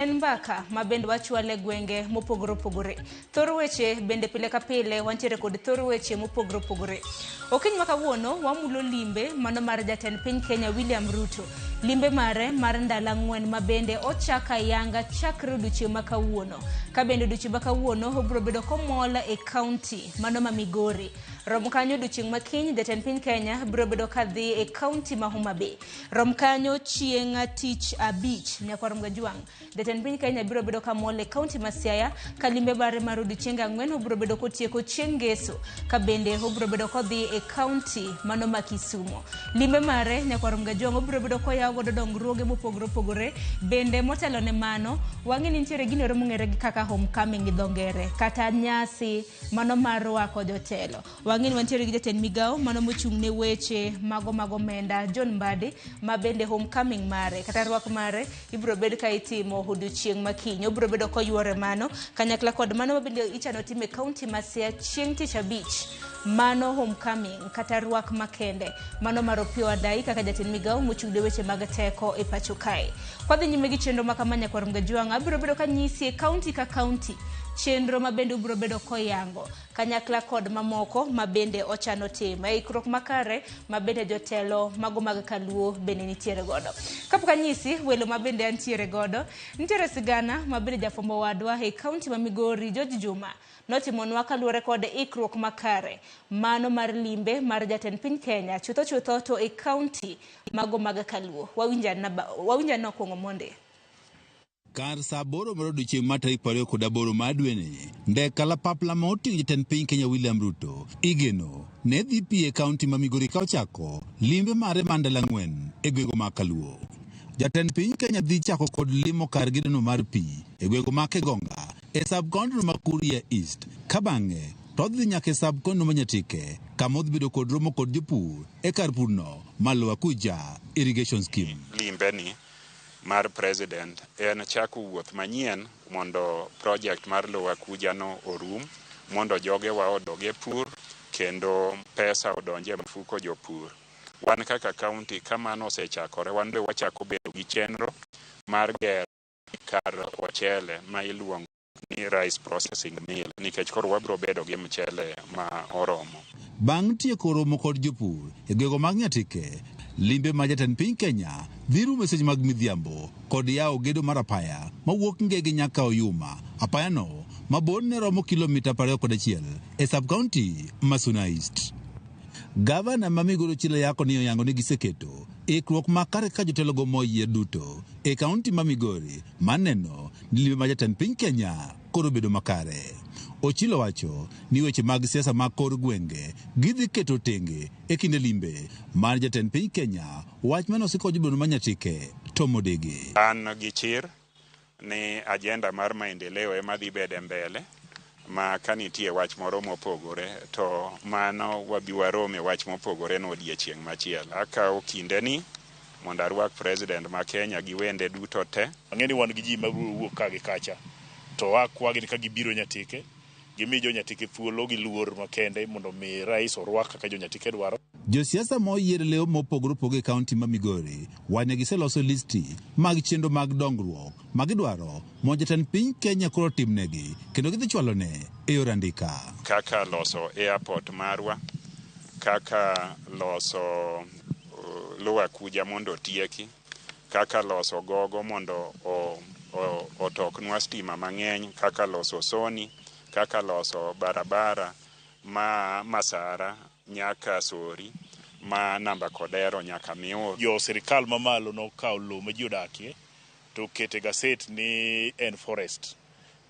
En mbaka ma bende wachwalo e gwenge mopogore opogore. Thor weche bende pile ka pile wantiere kod thor weche mopogore opogore. Okinyi ma kawuono wamulo limbe mano mar jatend piny Kenya William Ruto. Limbe mare mar ndalo 4 ma bende ochak ayanga chakre odiochieng' ma kawuono. Ka bende odiochieng' ma kawuono obiro bedo komol e kaunti mano ma Migori. Rom kanyo odiochieng' ma kiny jatend piny Kenya biro bedo kadhi e kaunti ma Homa Bay. Rom kanyo chieng' tich abich nyakwar Mgajwang'. Jatend piny Kenya biro bedo kamol e kaunti ma Siaya ka limbe mare mar odiochienge 4 obiro bedo kotieko chieng' ngeso ka bende obiro bedo kodhi e kaunti mano ma Kisumo. Limbe mare nyakwar Mgajwang' obiro bedo koyawo godo dongruoge mopogore opogore bende motelo ne mano wang'e ni nitiere gino mong'ere kaka homecoming gi dho ngere kata nyasi mano mar rwako jotelo. Wang'e ni wantiere gi jatend migawo mano mochung' ne weche mago mag omenda John Mbadi ma bende homecoming mare kata rwak mare ibiro bed ka itimo odiochieng' ma kiny. Obiro bedo koyuore mano kanyakla kod mano ma bende ichano tim e kaunti ma Siaya chieng' tich abich. Mano homecoming kata rwak makende mano mar Opiyo Wandayi kaka jatend migawo mochung' ne weche mag teko e pacho kae. Kwadhi nyime gi chenro ma kama nyakwar Mgajwang' abiro bedo kanyisi e kaunti ka kaunti chenro ma bende ubiro bedo koyango kanyakla kod mamoko ma bende ochano timo e ikruok makare ma bende jotelo mago mag kaluo bende nitiere godo. Kapok anyisi welo ma bende antiere godo, nitiere sigana ma bende jafwambo wadwa e kaunti ma Migori George Juma notimonwa kaluwore kod ikruok makare mano mar limbe mar jatend piny Kenya chutho chutho to e kaunti mago mag kaluo. Wawinjana okuongo monde. Kar saa 8 mar odiochieng' mar tarik 28 mar dweni, ndek kalapapla ma oting'o jatend piny Kenya William Ruto igeno ne dhi piyo e kaunti ma Migori ka ochako limbe mare mar ndalo 4 e gwenge mag Kaluo. Jatend piny Kenya dhi chako kod limo kar gedono mar pi e gwenge ma Kegonga e sub county ma Kuria East, ka bang'e to odhi nyaka e sub county ma Nyatike kama odhi bedo kod romo kod jopur e kar purno mar Lower Kuja Irrigation Scheme. Limbe ni mar president en chako wuoth manyien mondo project mar Lower Kuja no orum mondo jogewa odog e pur kendo pesa odonje mfuko jopur. Wan kaka county ka mano osechakore wan be wachako bedo gi chenro mar gero kar ochele ma iluongo ni rice processing mill nikech koro wabiro bedo gi mchele ma oromo. Bang' tieko romo kod jopur e gwenge mag Nyatike, limbe ma jatend piny Kenya dhi rumo e seche mag midhiambo kod yawo gedo mar apaya mawuok Ngege nyaka Oyuma. Apayano ma borne romo kilomita 21 e sub county ma Suna East. Gavana ma Migori Ochilo Yako ni oyango ni giseketo ikruok makare ka jotelogo moyier duto e kaunti ma Migori maneno ni limbe ma jatend piny Kenya koro bedo makare. Ochilo wacho ni weche mag siasa mag kor gwenge gidhi keto tenge e kinde limbe mar jatend piny Kenya, wach mane osiko jobedo ma Nyatike Tom Odege. An gi chir ni agenda mar maendeleo ema dhi bedo mbele ma ka nitie wach moro mopogore to mano wabi warome wach mopogore no odiechieng' machielo. Akawo kindeni mondo arwak president ma Kenya gi wende duto te. Ang'e ni wan gi ji mabiro wuok ka gi kacha to akwagi ni ka gibiro Nyatike gimi jo Nyatike thuolo gi luor makende mondo mi rais orwak kaka jo Nyatike dwaro. Josiasa ma oyier leo mopogore opogore e kaunti ma Migori wane giseloso listi mag chenro mag dongruok ma gidwaro mondo jatend piny Kenya koro otimnegi kendo gidhi chwalone e yor andika. Kaka loso airport marwa, kaka loso Lower Kuja mondo otieki, kaka loso gogo mondo otoknwa stima mang'eny, kaka loso soni, kaka loso barabara ma Masara nyaka Sori, ma Namba Kodero nyaka Miur. Jo sirikal mamalo nokawo lowo ma ji odakie to okete gaset ni en forest.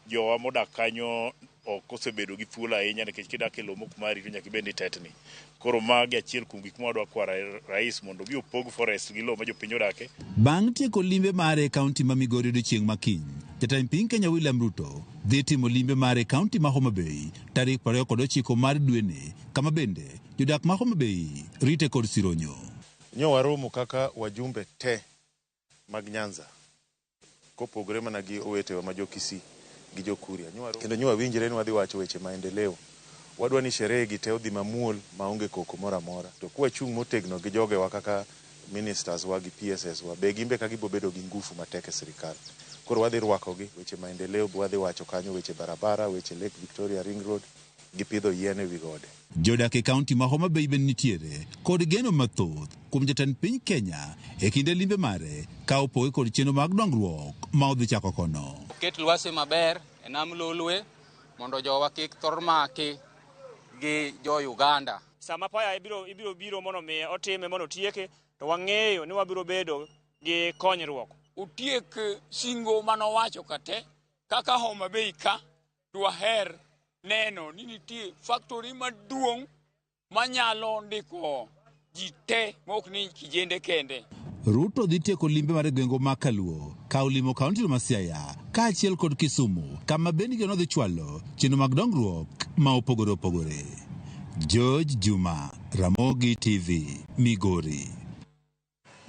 Jowa modak kanyo ok osebedo gi thuolo ahinya nikech kidak e lowo mok mari to nyaka ibed ni tetni. Koro magi achiel kuom gik ma wadwa kwaro rais mondo obi opog forest gi lowo ma jopiny odake. Bang' tieko limbe mare e kaunti ma Migori odiochieng' ma kiny, jatend piny Kenya William Ruto dhi timo limbe mare e kaunti ma Homa Bay tarik 29 mar dweni, kama bende jodak ma Homa Bay rite kod sironyo. Nyo waromo kaka wajumbe te mag Nyanza kopogore mana gi owetewa ma jo Kisii gi jo Kuria. Kendo nyo wawinjre ni wadhi wacho weche maendeleo. Wadwa ni sherehe gi te odhi mamuol maonge koko moro amora. To kwachung' motegno gi jogewa kaka ministers wa gi PSS wa, be gimbe ka gibo bedo gi ngufu matek e sirikal. Koro wadhi rwakogi weche maendeleo, be wadhi wacho kanyo weche barabara, weche Lake Victoria Ring Road, gi pidho yien ewi gode. Jodak e kaunti ma Homa Bay bende nitiere kod geno mathoth kuom jatend piny Kenya e kinde limbe mare ka opoge kod chenro mag dongruok ma odhi chako kono. Oket lwasi maber e nam Lolwe mondo jowa kik thor maki gi jo Uganda. Sama apaya ibiro biro mondo mi otime mondo otieke, to wang'eyo ni wabiro bedo gi konyruok. Otiek singo manowacho kate kaka Homa Bay ka dwaher neno ni nitie factory maduong' manyalo ndiko ji te mok ni kijende kende. Ruto dhi tieko limbe mar gwenge ma Kaluo ka olimo kaunti ma Siaya kaachiel kod Kisumu kama bende nodhi chwalo chenro mag dongruok ma opogore opogore. George Juma, Ramogi TV, Migori.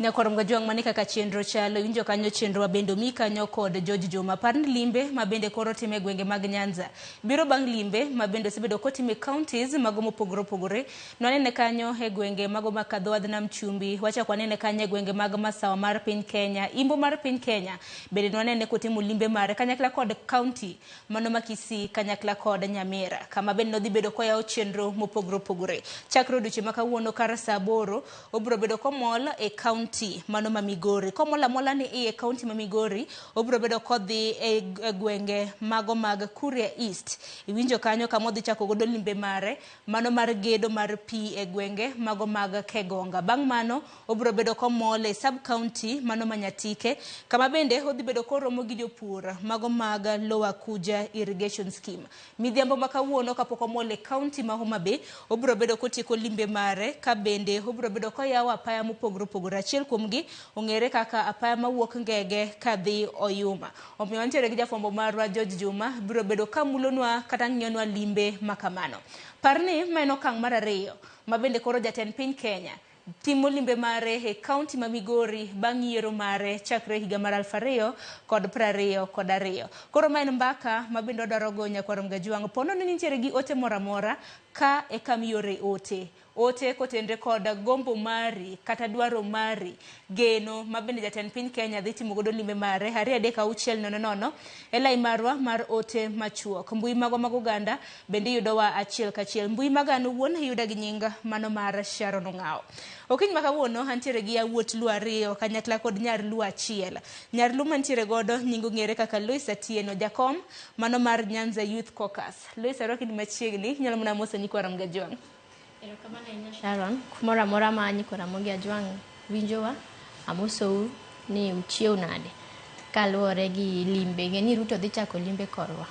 Nyakwar Mgajwang' mane kaka chenro chalo, iwinjo kanyo chenro bende omi kanyo kod George Juma. Par ni limbe ma bende koro time e gwenge mag Nyanza biro bang' limbe ma bende osebedo kotime counties mago mopogore opogore. Nwanene kanyo e gwenge mago mag Kadhowadh Nam Chumbi, wachako wanene kanyo e gwenge mag Masawa mar piny Kenya, Imbo mar piny Kenya bende nwanene kotimo limbe mare kanyakla kod county mano ma Kisii kanyakla kod Nyamira, kama bende nodhi bedo koyawo chenro mopogore opogore. Chakre odiochieng' ma kawuono kar saa 8 obiro bedo komol e county mano ma Migori. Komol amola ni iye county ma Migori, obiro bedo kodhi e gwenge mago mag Kuria East. Iwinjo kanyo kama odhi chako godo limbe mare mano mar gedo mar pi e gwenge mago mag Kegonga. Bang' mano obiro bedo komol e sub county mano ma Nyatike, kama bende odhi bedo koromo gi jopur mago mag Lower Kuja Irrigation Scheme. Midhiambo ma kawuono kapok omol e county ma Homa Bay, obiro bedo kotieko limbe mare ka bende obiro bedo koyawo apaya mopogore opogore. Achiel kuomgi ong'ere kaka apaya mawuok Ngege kadhi Oyuma. Omiyo wantiere gi jafwambo marwa George Juma biro bedo kamulonwa kata ng'iyonwa limbe makamano. Par ni ma en okang' mar 2 ma bende koro jatend piny Kenya timo limbe mare e kaunti ma Migori bang' yiero mare chakre higa mar 2022. Koro ma en mbaka ma bende wadwaro go nyakwar Mgajwang'. Pono ni nitiere gi ote moro amora ka eka miyore ote. Ote kotenre kod gombo mari kata dwaro mari, geno ma bende jatend piny Kenya dhi timo godo limbe mare 2 3 6 0 0 e lai marwa mar ote machuok. Mbui magwa mag oganda bende iyudowa achiel kachiel. Mbui mag an owuon iyuda gi nying mano mar Sharon Ong'awo. Okinyi ma kawuono antiere gi yawuot Luo 2 kanyakla kod nyar Luo 1. Nyar Luo mantiere godo nying ong'ere kaka Lois Atieno, jakom mano mar Nyanza Youth Caucus. Lois, arwaki ni machiegni, inyalo mana moso nyikwa Ramogi Ajwang'. Erokamano ahinya Sharon, kumoro amora ma nyikwa Ramogi Ajwang' winjowa, amosou ni uchiew nade kaluwore gi limbe. Ng'e ni Ruto dhi chako limbe korwa.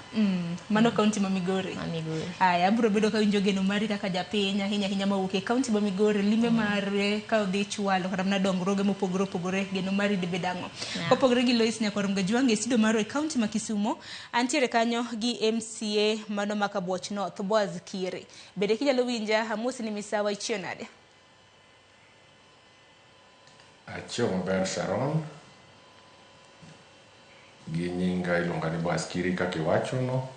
Mano kaunti ma Migori. Ma Migori. Aya, abiro bedo kawinjo geno mari kaka japiny ahinya ahinya mawuok e kaunti ma Migori, limbe mare ka odhi chwalo kata mana dongruoge mopogore opogore, geno mari dibed ang'o? Kopogore gi Lois Nyakwar Mgajwang' e studio marwa e kaunti ma Kisumo, antiere kanyo gi MCA mano ma Kabuoch North, Boaz Kire. Bende kinyalo winja, amosi ni misawa, ichiew nade? Achiew maber Sharon. Gi nyinga iluonga ni Boaz Kiri kaka iwachono.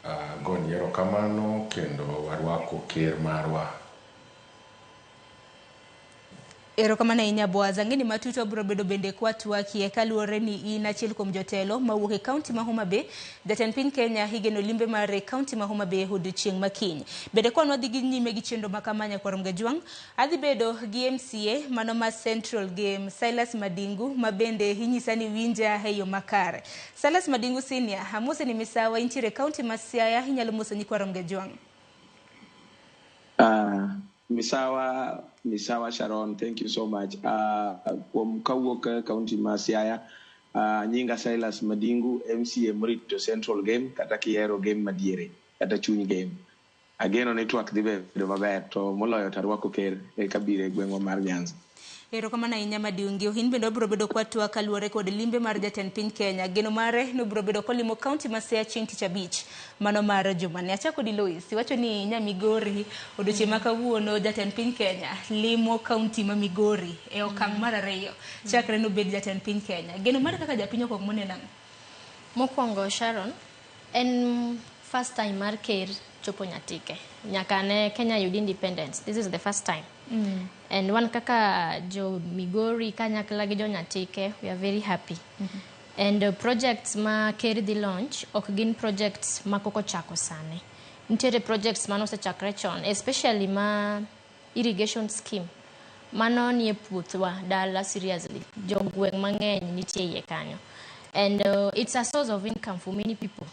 Agoni erokamano kendo warwako ker marwa. Erokamano ahinya Boaz. Ang'e ni matut wabiro bedo bende kwatwakie kaluwore ni in achiel kuom jotelo mawuok e kaunti ma Homa Bay. Jatend piny Kenya igeno limbe mare e kaunti ma Homa Bay odiochieng' ma kiny. Bende kwan wadhi gi nyime gi chenro ma kama nyakwar Mgajwang', adhi bedo gi MCA mano ma Central Game, Silas Madingu, ma bende inyisa ni winja e yo makare. Silas Madingu Senior, amose ni misawa, intiere e kaunti ma Siaya, inyalo moso nyikwar Mgajwang'. Misawa Sharon, thank you so much. Kuom kawuok kaunti ma Siaya, nyinga Silas Madingu, MCA Morito Central Game, kata kihero game madiere, kata chuny game. Ageno ni twak dhi bedo maber, to moloyo to arwako ker eka biro e gweng'wa mar Nyanza. Erokamano ahinya Madingu. In bende wabiro bedo kwatwa kaluwore kod limbe mar jatend piny Kenya. Geno mare nobiro bedo kolimo kaunti ma Siaya chieng' tich abich mano mar jumani. Achako di Lois, iwacho ni nya Migori odiochieng' ma kawuono jatend piny Kenya limo kaunti ma Migori e okang' mar 2 chakre nobed jatend piny Kenya. Geno mare kaka japiny okwongo moneno ang'o? Mokwongo Sharon, en first time mar ker chopo Nyatike. Nyaka ne Kenya yud independence. This is the first time. And wan kaka jo Migori kanyakla gi jo Nyatike, we are very happy. And projects ma ker dhi launch ok gin projects ma koko chako sani. Nitiere projects mane osechakre chon, especially ma irrigation scheme. Mano nie puothwa dala seriously. Jogweng' mang'eny nitie iye kanyo. And it's a source of income for many people.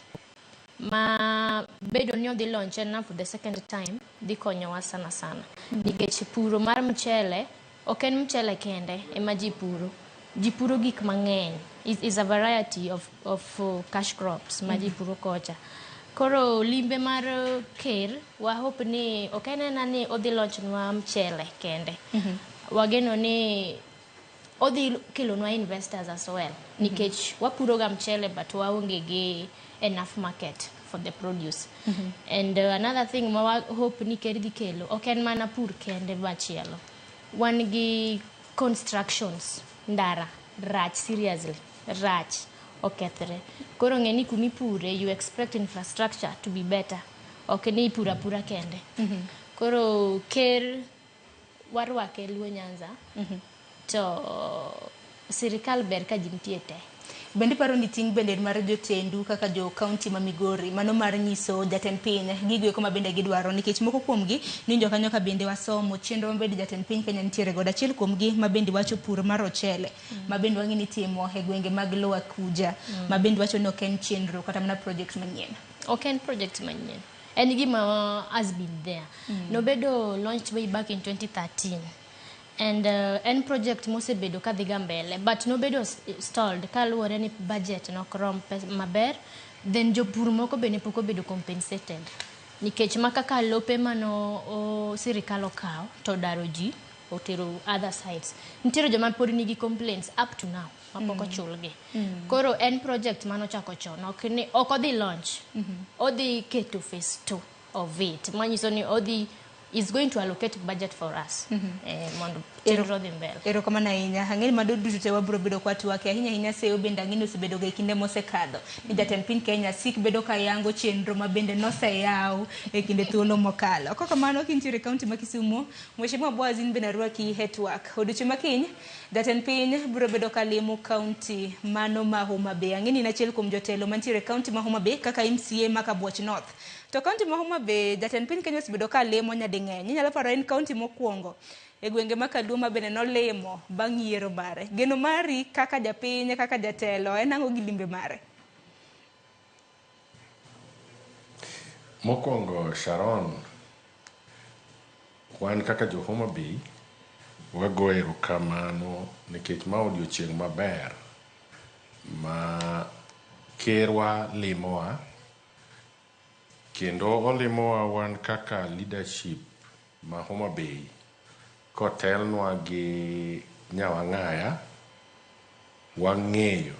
Ma bedo ni odhi launch en for the second time dhi konyowa sana sana. Nikech puro mar mchele ok en mchele kende ema ji puro. Ji puro gik mang'eny. It is a variety of cash crops ma ji puro kocha. Koro limbe mar ker wa hope ni ok en ena ni odhi launch nwa mchele kende. Wageno ni odhi kelonwa investors as well. Nikech wapuro ga mchele but waonge gi enough market for the produce. And another thing ma wa hope ni ker dhi kelo ok en mana pur kende machielo. Wan gi constructions ndara rach seriously rach okethre. Koro ng'e ni kumipure you expect infrastructure to be better. Ok ni ipuro apura kende. Koro ker warwake Luo Nyanza to sirikal ber ka ji nitie te. Bende iparo ni ting' bende en mar jotendu kaka jo kaunti ma Migori mano mar nyiso jatend piny gigo eko ma bende gidwaro nikech moko kuomgi niwinjo kanyo ka bende wasomo chenro ma bende jatend piny Kenya nitiere godo achiel kuomgi ma bende wacho pur mar ochele ma bende wang'e ni itimo e gwenge mag Lower Kuja ma bende wacho ni ok en chenro kata mana project manyien. Ok en project manyien. En gima has been there. Nobedo launched way back in 2013. And en project mosebedo kadhi ga mbele but nobedo stalled kaluwore ni budget nok rom maber then jopur moko be ne pok obedo compensated nikech ma kaka lope mano sirikal okawo to daro ji otero other sites nitiere joma pod nigi complaints up to now mapok ochulgi koro en project manochako chon ok ni ok odhi launch odhi keto phase 2 of it manyiso ni odhi is going to allocate budget for us mondo chenro odhi mbele. Erokamano ahinya. Ang'e ni mano duto te wabiro bedo kwa twake ahinya ahinya seyo bende ang'e ni osebedo ga e kinde mosekadho ni jatend piny Kenya sik bedo ka yango chenro ma bende noseyaw e kinde thuolo mokalo. Kok kamano kintiere e kaunti ma Kisumu, Mheshimiwa Boaz in bende arwaki e twak. Odiochieng' ma kiny, jatend piny biro bedo ka limo kaunti mano ma Homa Bay. Ang'e ni in achiel kuom jotelo mantiere e kaunti ma Homa Bay kaka MCA ma Kabuoch North. To kaunti ma Homa Bay, jatend piny Kenya osebedo ka limo nyading'eny. Inyalo paro en kaunti mokwongo e gwenge ma Kaluo ma bende nolimo bang' yiero mare. Geno mari kaka japiny, kaka jatelo, en ang'o gi limbe mare? Mokwongo Sharon, wan kaka jo Homa Bay wago erokamano nikech ma odiochieng' maber ma kerwa limowa kendo olimowa wan kaka leadership ma Homa Bay kotelnwa gi Nyawang'aya wang'eyo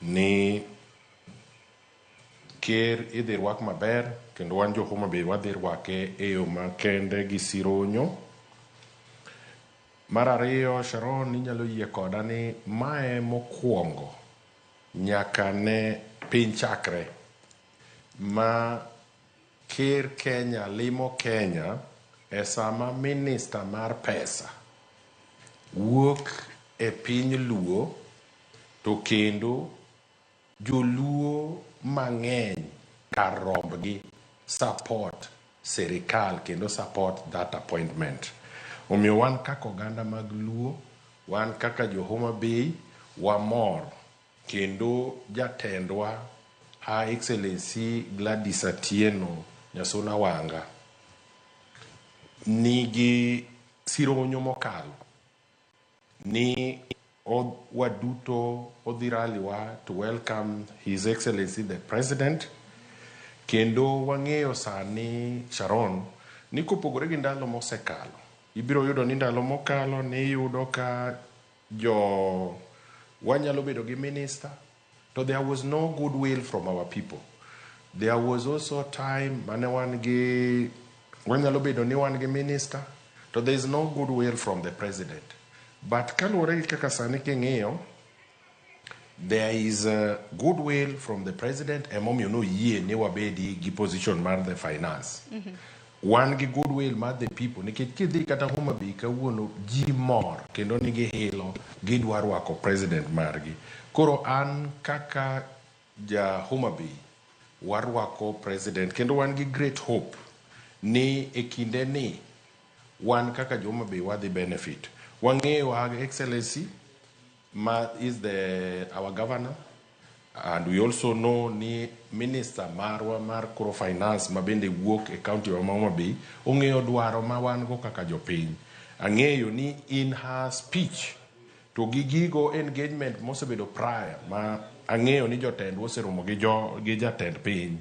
ni ker idhi rwak maber kendo wan jo Homa Bay wadhi rwake e yo makende gi sironyo. Mar ariyo Sharon inyalo yie koda ni mae mokwongo nyaka ne piny chakre ma ker Kenya limo Kenya e sama minister mar pesa wuok e piny Luo to kendo joluo mang'eny kar rombgi support sirikal kendo support that appointment. Omiyo wan kaka oganda mag Luo, wan kaka jo Homa Bay wamor kendo jatendwa Her Excellency Gladys Atieno Nyasuna Wanga nigi sironyo mokalo ni waduto odhi raliwa to welcome His Excellency the President kendo wang'eyo sani Sharon ni kopogore gi ndalo mosekalo ibiro yudo ni ndalo mokalo niyudo ka jo wanyalo bedo gi minister to there was no goodwill from our people. There was also time mane wan gi wanyalo bedo ni wan gi minister to there is no goodwill from the president. But kaluwore gi kaka sani king'iyo there is a goodwill from the president emomiyo noyie ni wabedi gi position mar the finance. Wan gi goodwill mar the people nikech kidhi kata Homa Bay kawuono ji mor kendo nigi hilo gidwa rwako president margi. Koro an kaka ja Homa Bay warwako president kendo wan gi great hope ni e kinde ni wan kaka jo Homa Bay wadhi benefit. Wang'eyo Her Excellency ma is the our governor and we also know ni minister marwa mar koro finance ma bende wuok e county wa ma Homa Bay ong'eyo dwaro ma wan go kaka jopiny. Ang'eyo ni in her speech to gi gigo engagement mosebedo prior ma ang'eyo ni jotendwa oseromo gi jo gi jatend piny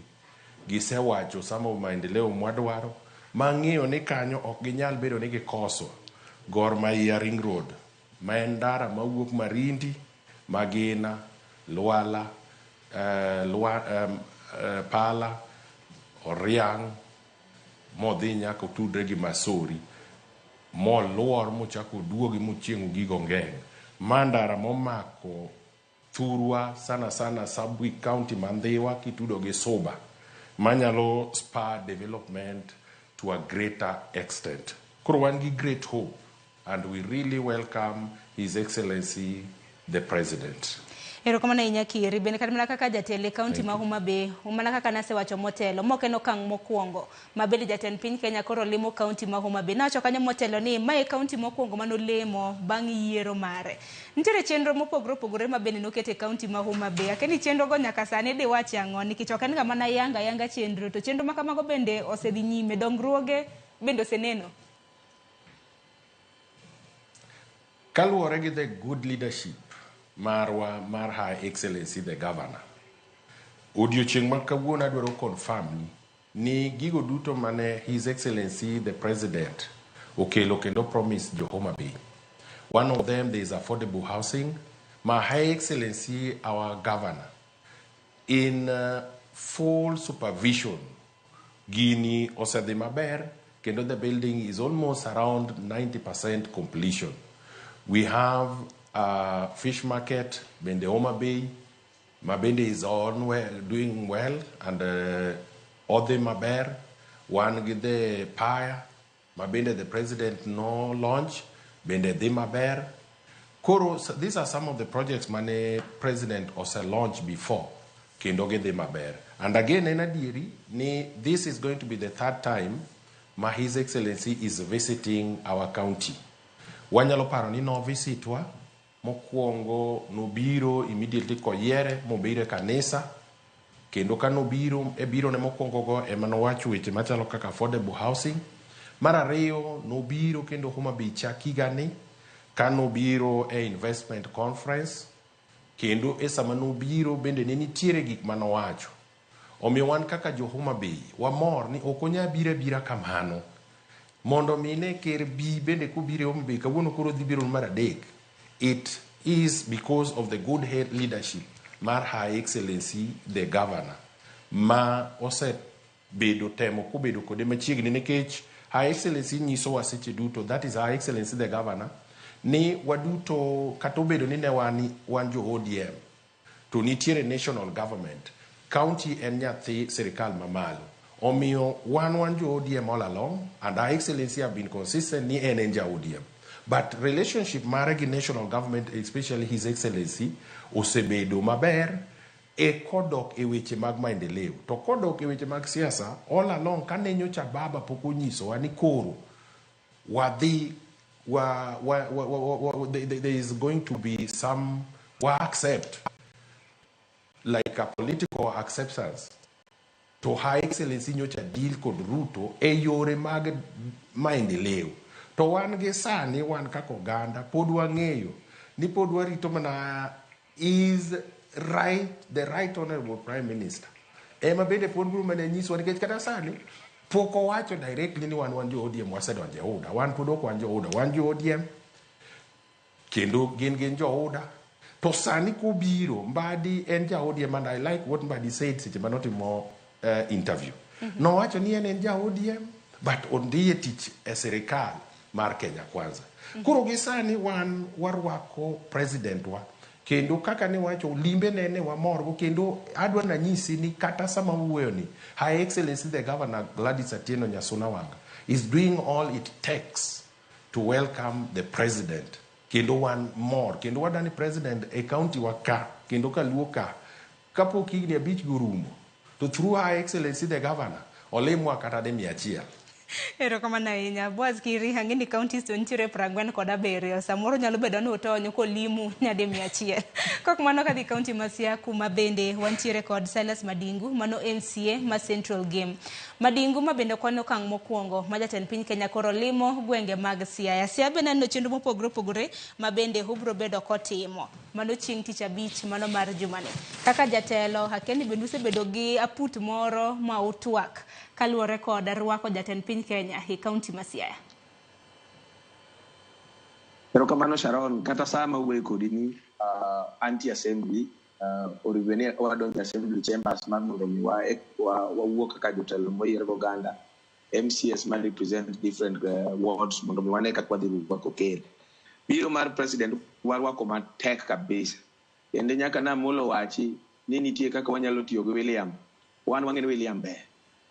gisewacho some of maendeleo mwadwaro ma ang'eyo ni kanyo ok ginyal bedo ni gikoso Gor Mahia Ring Road ma en ndara mawuok Marindi, Magina, Lwala, Pala, Oriang' modhi nyaka otudre gi Masori moluor mochako oduogi mochieng' ogik Ongeng'. Ma ndara momako thurwa sana sana sub county ma Ndhiwa kitudo gi Suba manyalo spur development to a greater extent. Koro wan gi great hope and we really welcome His Excellency the President. Erokamano ahinya Kiri. Bende kata mana kaka jatelo e kaunti ma Homa Bay, mana kaka nasewacho motelo, mok en okang' mokwongo ma bende jatend piny Kenya koro limo kaunti ma Homa Bay. Nawacho kanyo motelo ni mae e kaunti mokwongo manolemo bang' yiero mare. Nitiere chenro mopogore opogore ma bende noket e kaunti ma Homa Bay. Akia ni chenro go nyaka sani diwache ang'o nikech ok en ga mana yanga yanga chenro to chenro ma kamago bende osedhi nyime, dongruoge bende oseneno. Kaluwore gi the good leadership marwa mar Her Excellency the Governor, odiochieng' ma kawuono adwaro confirm ni ni gigo duto mane His Excellency the President okelo kendo promise jo Homa Bay. One of them there is affordable housing ma Her Excellency our Governor in full supervision gini osedhi maber kendo the building is almost around 90% completion. We have a fish market bende Homa Bay ma bende is on well, doing well and odhi maber. Wan gi the paya ma bende the president no launch bende dhi maber. Koro these are some of the projects mane president ose launch before kendo gidhi maber. And again en adieri ni this is going to be the third time ma His Excellency is visiting our county. Wanyalo paro ni no visitwa mokwongo nobiro immediately koyiere mobiro e kanisa kendo ka nobiro e biro ne mokwongo go ema nowacho weche machalo kaka affordable housing. Mar ariyo nobiro kendo Homa Bay chak higani ka nobiro e investment conference kendo e sama nobiro bende ne nitiere gik manowacho. Omiyo wan kaka jo Homa Bay wamor ni ok onya biro abira kamano. Mondo mi ne ker bi bende kobiro e Homa Bay kawuono koro dhi biro mar adek. It is because of the good head leadership mar Her Excellency the Governor ma osebedo temo kobedo kode machiegni nikech Her Excellency nyisowa seche duto, that is Her Excellency the Governor, ni waduto kata obedo ni ne wan jo ODM to nitiere national government, county en nyathi sirikal mamalo. Omiyo wan jo ODM all along and Her Excellency have been consistent ni en en ja ODM. But relationship mare gi national government, especially His Excellency, osebedo maber e kodok e weche mag maendeleo. To kodok e weche mag siasa, all along kane nyocha baba pok onyisowa ni koro wadhi wa, wa, wa, wa, wa, there is going to be some wa accept like a political acceptance to Her Excellency nyocha deal kod Ruto e yore mag maendeleo. To wan gi sani wan kaka oganda pod wang'eyo ni pod warito mana is right the right honorable prime minister ema bende pod biro mana nyiswa nikech kata sani pok owacho directly ni wan jo ODM wasedonjo e UDA. Wan pod ok wan jo UDA, wan jo ODM kendo gin jo UDA. To sani kobiro Mbadi en ja ODM and I like what Mbadi said seche manotimo interview. Nowacho ni en ja ODM but ondhiye tich e sirikal mar Kenya Kwanza. Koro gi sani wan warwako president wa Kendo kaka niwacho limbe ne wamorgo kendo adwa nanyisi ni kata sama wuoyo ni Her Excellency the Governor Gladys Atieno Nyasuna Wanga is doing all it takes to welcome the president. Kendo wan mor kendo wadwa ni president e county wa ka kendo kaluo ka kapok higni 5 go rumo to through Her Excellency the Governor olimwa kata de 100. Erokamano ahinya. Boaz Kiri, ang'e ni counties to nitiere 47, samoro nyalo bedo ni utonyo kolimu nyadi 100. Kok mano kadhi county ma Siaya kuma bende wantiere kod Silas Madingu, mano MCA ma Central Game. Madingu ma bende kwano okang' mokwongo ma jatend piny Kenya koro limo gwenge mag Siaya. Siaya bende aneno chenro mopogore opogore ma bende ubiro bedo kotimo. Mano chieng' tich abich mano mar jumani. Kaka jatelo, akia ni bende usebedo gi aput moro ma utwak kaluwore kod rwako jatend piny Kenya e county ma Siaya. Erokamano Sharon, kata sama wuoyo kodi ni anti assembly onego ni wadonjo assembly chambers mar mondo mi wawuo kaka jotelo moyier go oganda MCS ma represent different wards mondo mi wane kaka wadhi rwako ker. Biro mar president warwako matek kabisa. Kendo nyaka Namolo wachi ni nitie kaka wanyalo tiyo gi William. Wan wang'e ni William ber.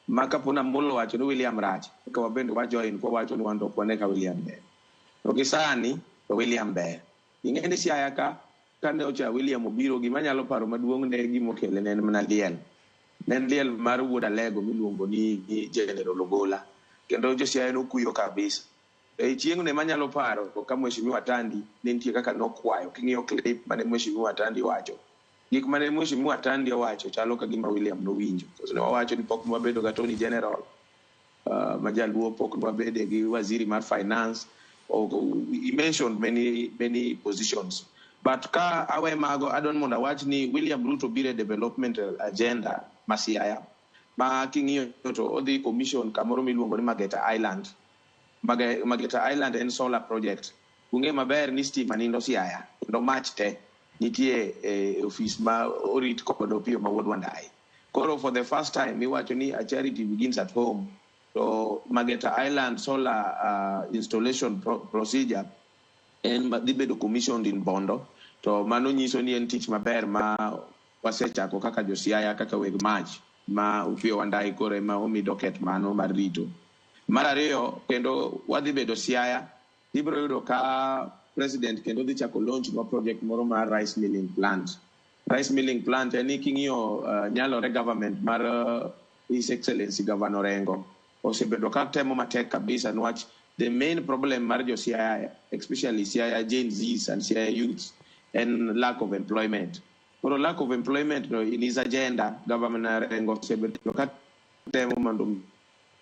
Ma kapo Namolo wacho ni William rach, eka wabende wa join kwa wacho ni wan to ok wane ka William ber. To gi sani to William ber. Ing'e ni Siaya ka kane ocha William obiro gima nyalo paro maduong' ne gimokele ne en mana liel. Ne en liel mar wuod Alego miluongo ni General Ogola. Kendo jo Siaya nokuyo kabisa. E chieng'no ema anyalo paro ka Mheshimiwa Tandi ne nitie kaka nokwayo. King'iyo clip mane Mheshimiwa Tandi wacho. Gik mane Mheshimiwa Tandi owacho chalo ka gima William nowinjo. Ne wawacho ni pok nwabedo gi Attorney General ma jaluo, pok nwabede gi waziri mar finance. He mentioned many, many positions. But ka awe mago, adwa mondo awach ni William Ruto biro e development agenda ma Siaya. Ma king'iyo to odhi commission kamoro miluongo ni Mageta Island. Mageta Island en solar project. Ung'e maber ni stima nindo Siaya, kendo mach te nitie e ofis ma orit kod Opiyo ma wuod Wandayi. Koro for the first time iwacho ni a charity begins at home. To Mageta Island solar installation procedure en dhi bedo commissioned in Bondo. To mano nyiso ni en tich maber ma wasechako kaka jo Siaya, kaka weg mach ma Opiyo Wandayi koro ema omi docket mano mar rito. Mar ariyo, kendo wadhi bedo Siaya, ibiro yudo ka president kendo dhi chako launch ma project moro mar rice milling plant. Rice milling plant en ni king'iyo nyalore government mar His Excellency Governor Orengo osebedo ka temo matek kabisa niwach the main problem mar jo Siaya, especially Siaya Gen Zs and Siaya youths, en lack of employment. Koro lack of employment no in his agenda, Governor Orengo osebedo ka temo mondo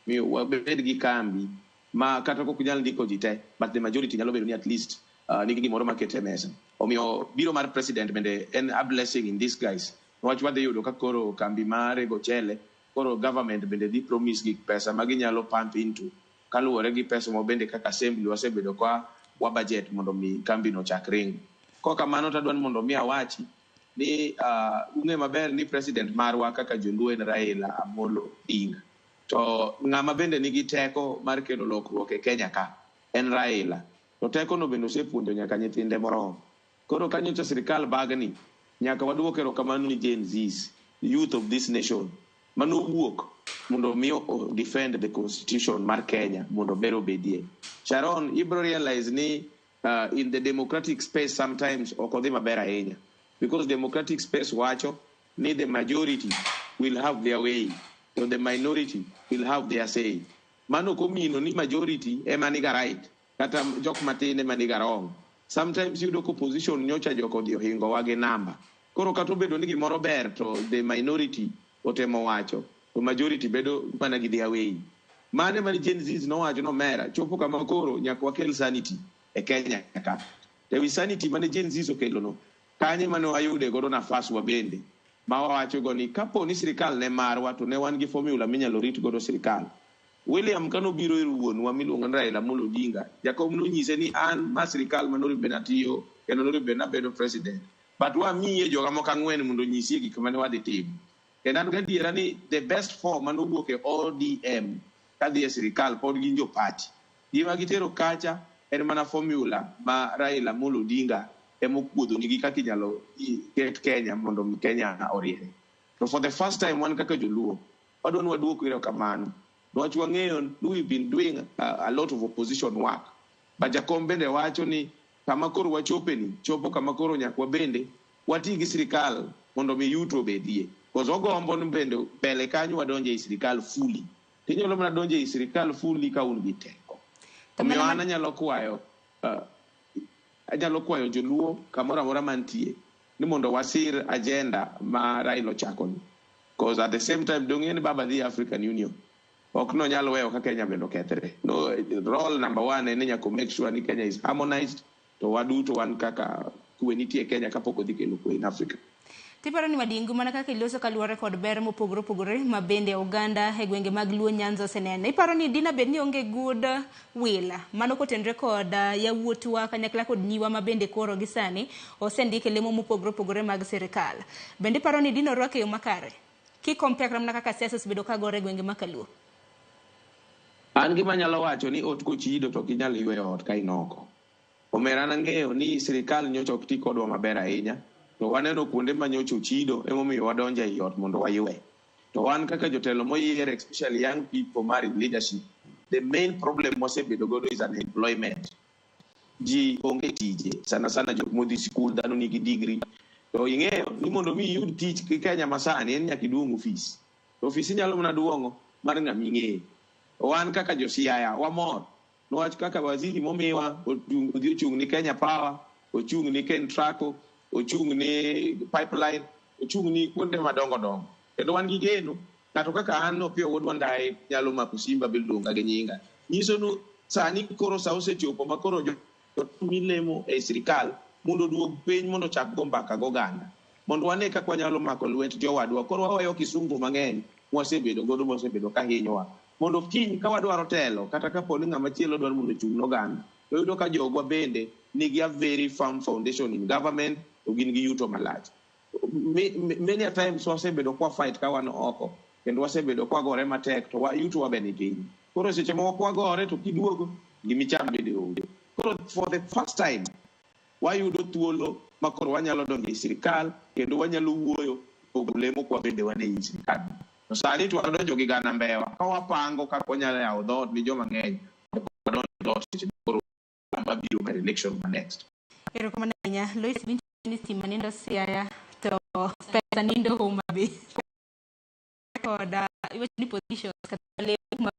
mi wabed gi kambi ma kata kok nyal ndiko ji te, but the majority nyalo bedo ni at least nigi gimoro makete e mesa. Omiyo biro mar president bende en a blessing in disguise. Niwach wadhi yudo ka koro kambi mar rego chele, koro government bende dhi promise gi pesa ma ginyalo pump into kaluwore gi pesa ma bende kaka assembly wasebedo ka wa budget mondo mi kambi no chak ringo. Kok kamano to adwa ni mondo mi awachi ni ung'e maber ni president marwa kaka joluo en Raila Amolo Odinga. To ng'ama bende nigi teko mar kelo lokruok e Kenya ka en Raila. To teko no bende osepuonjo nyaka nyithinde moromo. Koro ka nyocha sirikal bagni, nyaka waduok erokamano ni Gen Zs, the youth of this nation, manowuok mondo mi o defend the constitution mar Kenya mondo ber obedie. Sharon, ibro realize ni in the democratic space sometimes ok odhi maber ahinya. Because democratic space wacho ni the majority will have their way, to the minority will have their say. Mano ok omino ni majority ema niga right, kata jok matin ema niga wrong. Sometimes yudo ka opposition nyocha jok odhi ohingowa gi namba. Koro kata obedo ni gimoro ber to the minority otemo wacho, to majority bedo mana gi their way. Mane mane Gen Zs nowacho nomera, chopo kama koro nyaka wakel sanity e Kenya ka. To wi sanity mane Gen Zs okelo no, kanye mane wayude godo nafas wa bende. Ma wawacho go ni kapo ni sirikal ne marwa to ne wan gi formula minyalo rit godo sirikal. William kanobiro ir wuonwa miluongo ni Raila Amolo Odinga, jakom nonyise ni an ma sirikal mane bed atiyo kendo nonego bed nabedo president. But wamiye joga moko ang'wen mondo onyisie gik mane wadhi timo. Kendo an gadiera ni the best four manowuok e ODM kadhi e sirikal pod gin jo party. Gima gitero kacha en mana formula ma Raila Amolo Odinga Emokuodhonigi kaka inyalo ket Kenya mondo mi Kenya oriere. To for the first time wan kaka joluo, wadwa ni waduok erokamano. Niwach wang'eyo ni we've been doing a lot of opposition work. But jakom bende wacho ni kama koro wachopeni, chopo kama koro nyaka wabende wati gi sirikal mondo mi yuto obedie. Because ogombo ni bende mbele kanyo wadonje ei sirikal fully. Tinyalo mana donjo ei sirikal fully ka un gi teko. Omiyo an anyalo kwayo joluo kamoro amora mantie ni mondo wasir agenda ma Raila ochako ni. Because at the same time dong' ni baba dhi African Union. Ok nonyal weyo ka Kenya bende okethre. No, role number one en ni nyaka make sure ni Kenya is harmonized to waduto wan kaka kwe nitie Kenya kapok odhi kelo kwe in Africa. Tiparo ni Madingu, mana kaka iloso kaluwore kod ber mopogore opogore ma bende oganda e gwenge mag Luo Nyanza oseneno. Iparo ni dina bed ni onge good will mano kotenore kod yawuotwa kanyakla kod nyiwa ma bende koro gi sani osendik e lemo mopogore opogore mag sirikal. Bende iparo ni dino orwak e yo makare? Ki compare mana kaka siasa osebedo ka gore e gwenge ma kaluo. An gima anyalo wacho ni ot kochido to ok inyal yweyo ot ka in oko. Omera, an ang'eyo ni sirikal nyocha ok ti kodwa maber ahinya. To waneno kuonde ma nyocha ochido, emomiyo wadonjo ei ot mondo waywe. To wan kaka jotelo moyier, especially young people mar in leadership, the main problem mwasebedo godo is unemployment. Ji onge tije, sana sana jok modhi sikul, dhano nigi degree. To ing'eyo ni mondo mi iyud tich ki Kenya masani en nyaka iduong' ofis. To ofis inyalo mana duong'o mar ng'ama ing'eyo. Wan kaka jo Siaya wamor niwach kaka waziri momiwa odhi ochung' ni Kenya Power, ochung' ni Kentraco, ochung' ni pipeline, ochung' ni kuonde madongo dongo. Kendo wan gi geno, ng'ato kaka an Opiyo Wuod Wandayi nyalo mako simba biluonga gi nyinga. Nyiso ni sani koro sa osechopo ma koro jo milemo e sirikal mondo oduog piny mondo ochak go mbaka goganda. Mondo wane kaka wanyalo mako lwet jowadwa. Koro waweyo kisungu mang'eny mwasebedo godo mosebedo ka hinyowa. Mondo kiny ka wadwaro telo kata kapo ni ng'ama chielo dwaro mondo ochung' n'oganda, to yudo ka jogwa bende nigi a very firm foundation in government to gin gi yuto malach. Many a times wasebedo kwa fight ka wan oko kendo wasebedo kwagore matek to yutowa be ni piny. Koro seche moko kwagore to kiduogo gimicham bende onge. Koro for the first time wayudo thuolo ma koro wanyalo donjo e sirikal kendo wanyalo wuoyo pogo lemo kwa bende wan ei sirikal. To sani to wadonjo gi gana mbewa ka wapango kaka wanyalo yawo dhoot ni joma ng'eny wadonjo e dhoot seche ma koro mabiro mar election ma next. Erokamano ahinya. Lois, winjo ni stima nindo Siaya to pesa nindo Homa Bay. Kod iwacho ni positions kata lemo ma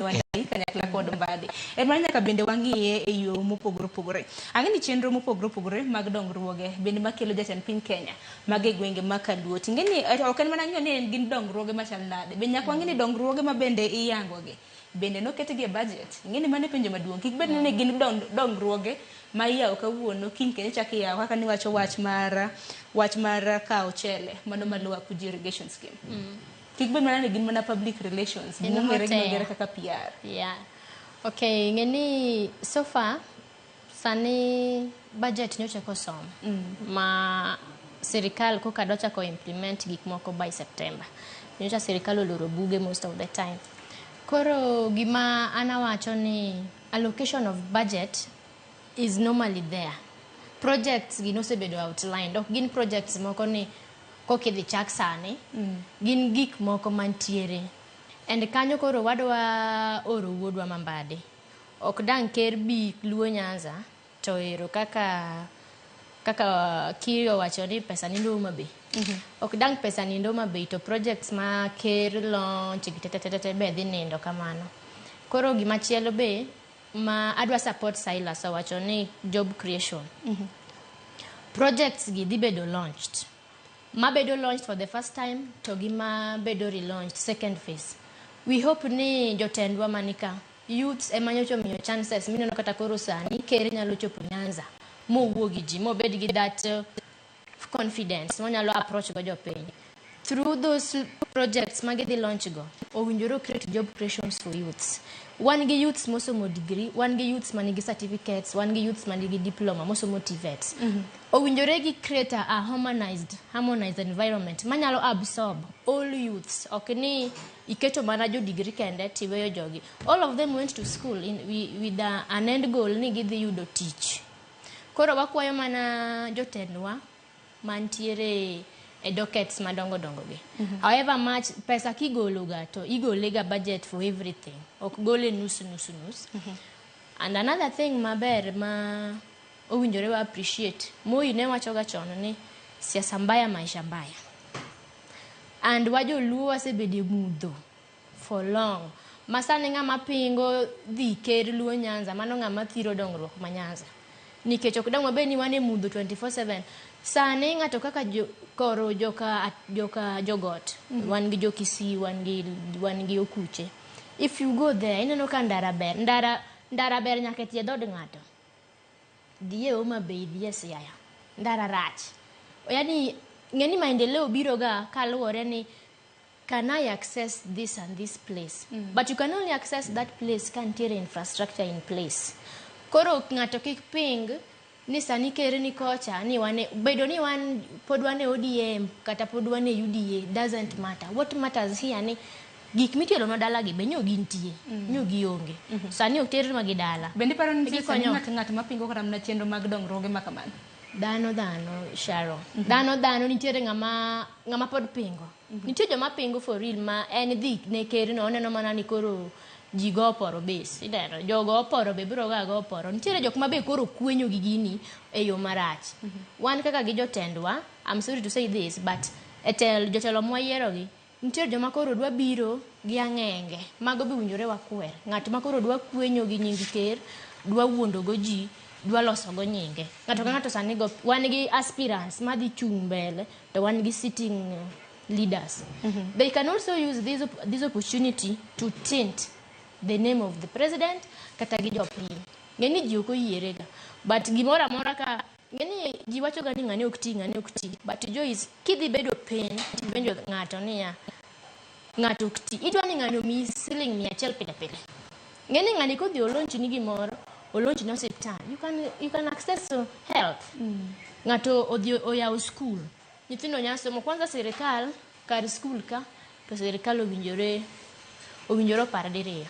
Wandayi kanyakla kod Mbadi. En mana nyaka bende wang'iye e yo mopogore opogore. Ang'e ni chenro mopogore opogore mag dongruoge bende makelo jatend piny Kenya mag e gwenge ma kaluo. Ting'e ni ok en mana ng'iyo ni gin dongruoge machal nade. Be nyaka wang'e ni dongruoge ma bende iyango gi bende noketgi e budget. Ing'e ni mano e penjo maduong'. Kik bed ni gin dongruoge ma iyawo kawuono kiny kendo ichako iyawo kaka niwacho wach mar kawo chele mano mar Lower Kuji irrigation scheme. Kik bed mana ni gin mana public relations En gimong'ere hotel. gimong'ere kaka PR. Yeah. Okay, ng'e ni so far sani budget nyocha kosom ma sirikal koka dwa chako implement gik moko by September. Nyocha sirikal oloro buge most of the time. Koro gima an awacho ni allocation of budget is normally there. Projects gi nosebedo outlined. Ok gin projects moko ni kokidhi chak sani. Gin gik moko mantiere. And kanyo koro wadwa oro wuodwa ma Mbadi. Ok dang' ker bi Luo Nyanza to ero kaka Kirio owacho ni pesa nindo Homa Bay. Ok dang' pesa nindo Homa Bay to projects ma ker launch gi tetetete be dhi nindo kamano. Koro gimachielo be ma adwa support Silas owacho ni job creation. Projects gi dhi bedo launched. Mabedo launched for the first time to gi ma bedo relaunched second phase. We hope ni jotendwa manika youths ema nyocha omiyo chances mineno kata koro sani ker nyalo chopo Nyanza mowuo gi ji mobed gi that confidence monyalo approach go jopiny. Through those projects ma gidhi launch go, owinjore create job creations for youths. Wan gi youths mosomo degree, wan gi youths manigi certificates, wan gi youths manigi diploma mosomo TVET. Owinjore gi create a harmonized environment manyalo absorb all youths. Ok ni iketo mana jo degree kende tiweyo jogi. All of them went to school with an end goal ni gidhi yudo tich. Koro wakwayo mana jotendwa mantiere e dockets madongo dongo gi. However much pesa kigolo ga to igole ga budget for everything. Ok gole nus nus nus. And another thing maber ma owinjore wa appreciate, Moi ne wacho ga chon ni siasa mbaya maisha mbaya. And wajoluo wasebedo e mudho for long. Ma sani ng'ama pingo dhi ker Luo Nyanza, mano ng'ama thiro dongruok ma Nyanza. Nikech ok dang' wabed ni wan e mudho 24/7. Sani ng'ato kaka jo, koro joka, joka jogot, wan gi jo Kisii, wan gi Okuche. If you go there, ineno ka ndara ber. Ndara, ndara ber nyaka e tie dhood ng'ato. Dhi e Homa Bay, dhi e Siaya. Ndara rach. Yani, ng'eni maendeleo biro ga kaluwore ni can I access this and this place? But you can only access that place ka nitiere infrastructure in place. Koro ng'ato kik ping ni sani ker ni kocha ni wane bedo ni wan pod wan e ODM kata pod wan e UDA doesn't matter. What matters here ni gik mitelonwa dala gi be nyo gintie, nyo gionge. Sani ok ternwa gi dala. Bende iparo ni nitie sani Gikonyo. ng'at ng'at mapingo kata mana chenro mag dongruoge ma kamano? Dhano dhano Sharon. Dhano dhano nitiere ng'ama ng'ama pod pingo. Nitie joma pingo for real ma en dhi ne ker no oneno mana ni koro ji go oporo base. Ineno jogo oporo be biro ga go oporo. Nitiere jok ma be koro kwenyo gi gini e yo marach. Wan kaka gi jotendwa, I'm sorry to say this but e tel jotelo mwayiero gi nitie joma koro dwa biro gi ang'enge. Mago be owinjore wakwer. Ng'at ma koro dwa kwenyo gi nying ker, dwa wuondo go ji, dwa loso go nyinge. Ng'ato ka ng'ato sani go wan gi aspirants madhi chung' mbele to wan gi sitting leaders. They can also use this opportunity to taint the name of the president kata gi jopiny. Ng'e ni ji ok oyiere ga. But gimoro amora ka ng'e ni ji wacho ga ni ng'ane ok ti, ng'ane ok ti. But Joyce, kidhi bedo piny tipenjo ng'ato niya, ng'ato ok ti. Idwa ni ng'ani omiyi siling 100 pile pile. Ng'e ni ng'ani kodhi olaunch ni gimoro, olaunch ni osiptal. You can access health. Ng'ato odhi oyawo school. Nyithindo nya somo. Kwanza sirikal, kar school ka, to sirikal owinjore opar diriyo.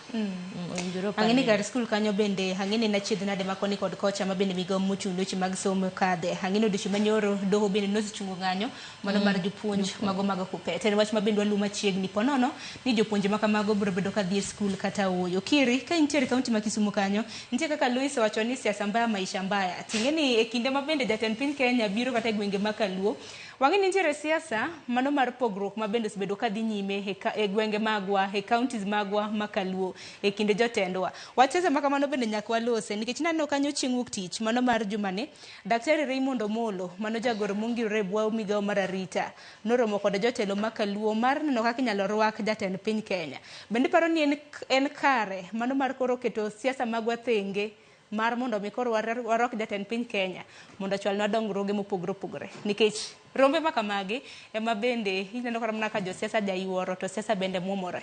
Owinjore opar Ang'e ni diriyo. kar skul kanyo bende ang'e ni nachiedh nade ma koni kod kocha ma bende migawo mochung' ne weche mag somo kadhe. Ang'e ni odiochieng' manyoro doho bende nosechungo ng'anyo mano mar jopuonj mago mag KUPPET. En wach ma bende waluwo machiegni po nono ni jopuonje ma kamago biro bedo ka dhi e skul kata ooyo. Kiri, ka intiere e kaunti ma Kisumu kanyo, nitie kaka Louis owacho ni siasa mbaya maisha mbaya. Ting'e ni e kinde ma bende jatend piny Kenya biro kata e gwenge ma Kaluo, wang'e ni nitiere siasa mano mar pogruok ma bende osebedo ka dhi nyime e gwenge magwa, e counties magwa ma Kaluo e kinde jotendwa. Wach siasa ma kamano bende nyaka walose nikech naneno kanyo chieng' wuok tich mano mar jumani, Daktari Raymond Omolo mano jagoro mongirore e bwo migawo mar arita noromo kod jotelo ma Kaluo mar neno kaka inyalo rwak jatend piny Kenya. Bende iparo ni en kare mano mar koro keto siasa magwa thenge mar mondo mi koro warwak jatend piny Kenya mondo ochwalnwa dongruoge mopogore opogore nikech rombe ma kamagi ema bende ineno kata mana ka josiasa jayuoro to siasa bende muomore.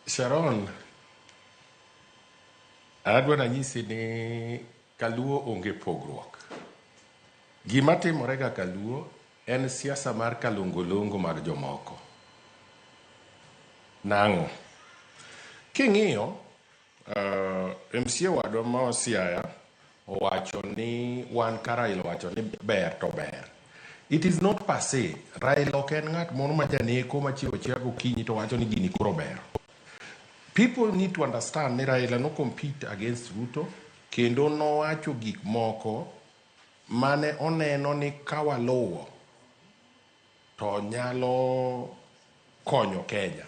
Sharon, adwa nanyisi ni Kaluo onge pogruok. Gima timore ga Kaluo en siasa mar kalongolongo mag jomoko. Nang'o? King'iyo, MCA wadwa ma Siaya owacho ni wan ka Raila owacho ni ber to ber. It is not per se. Raila ok en ng'at moro ma janeko machiewo achiewa gokinyi to wacho ni gini koro ber. People need to understand ni Raila no compete against Ruto kendo nowacho gik moko mane oneno ni ka waluwo to nyalo konyo Kenya.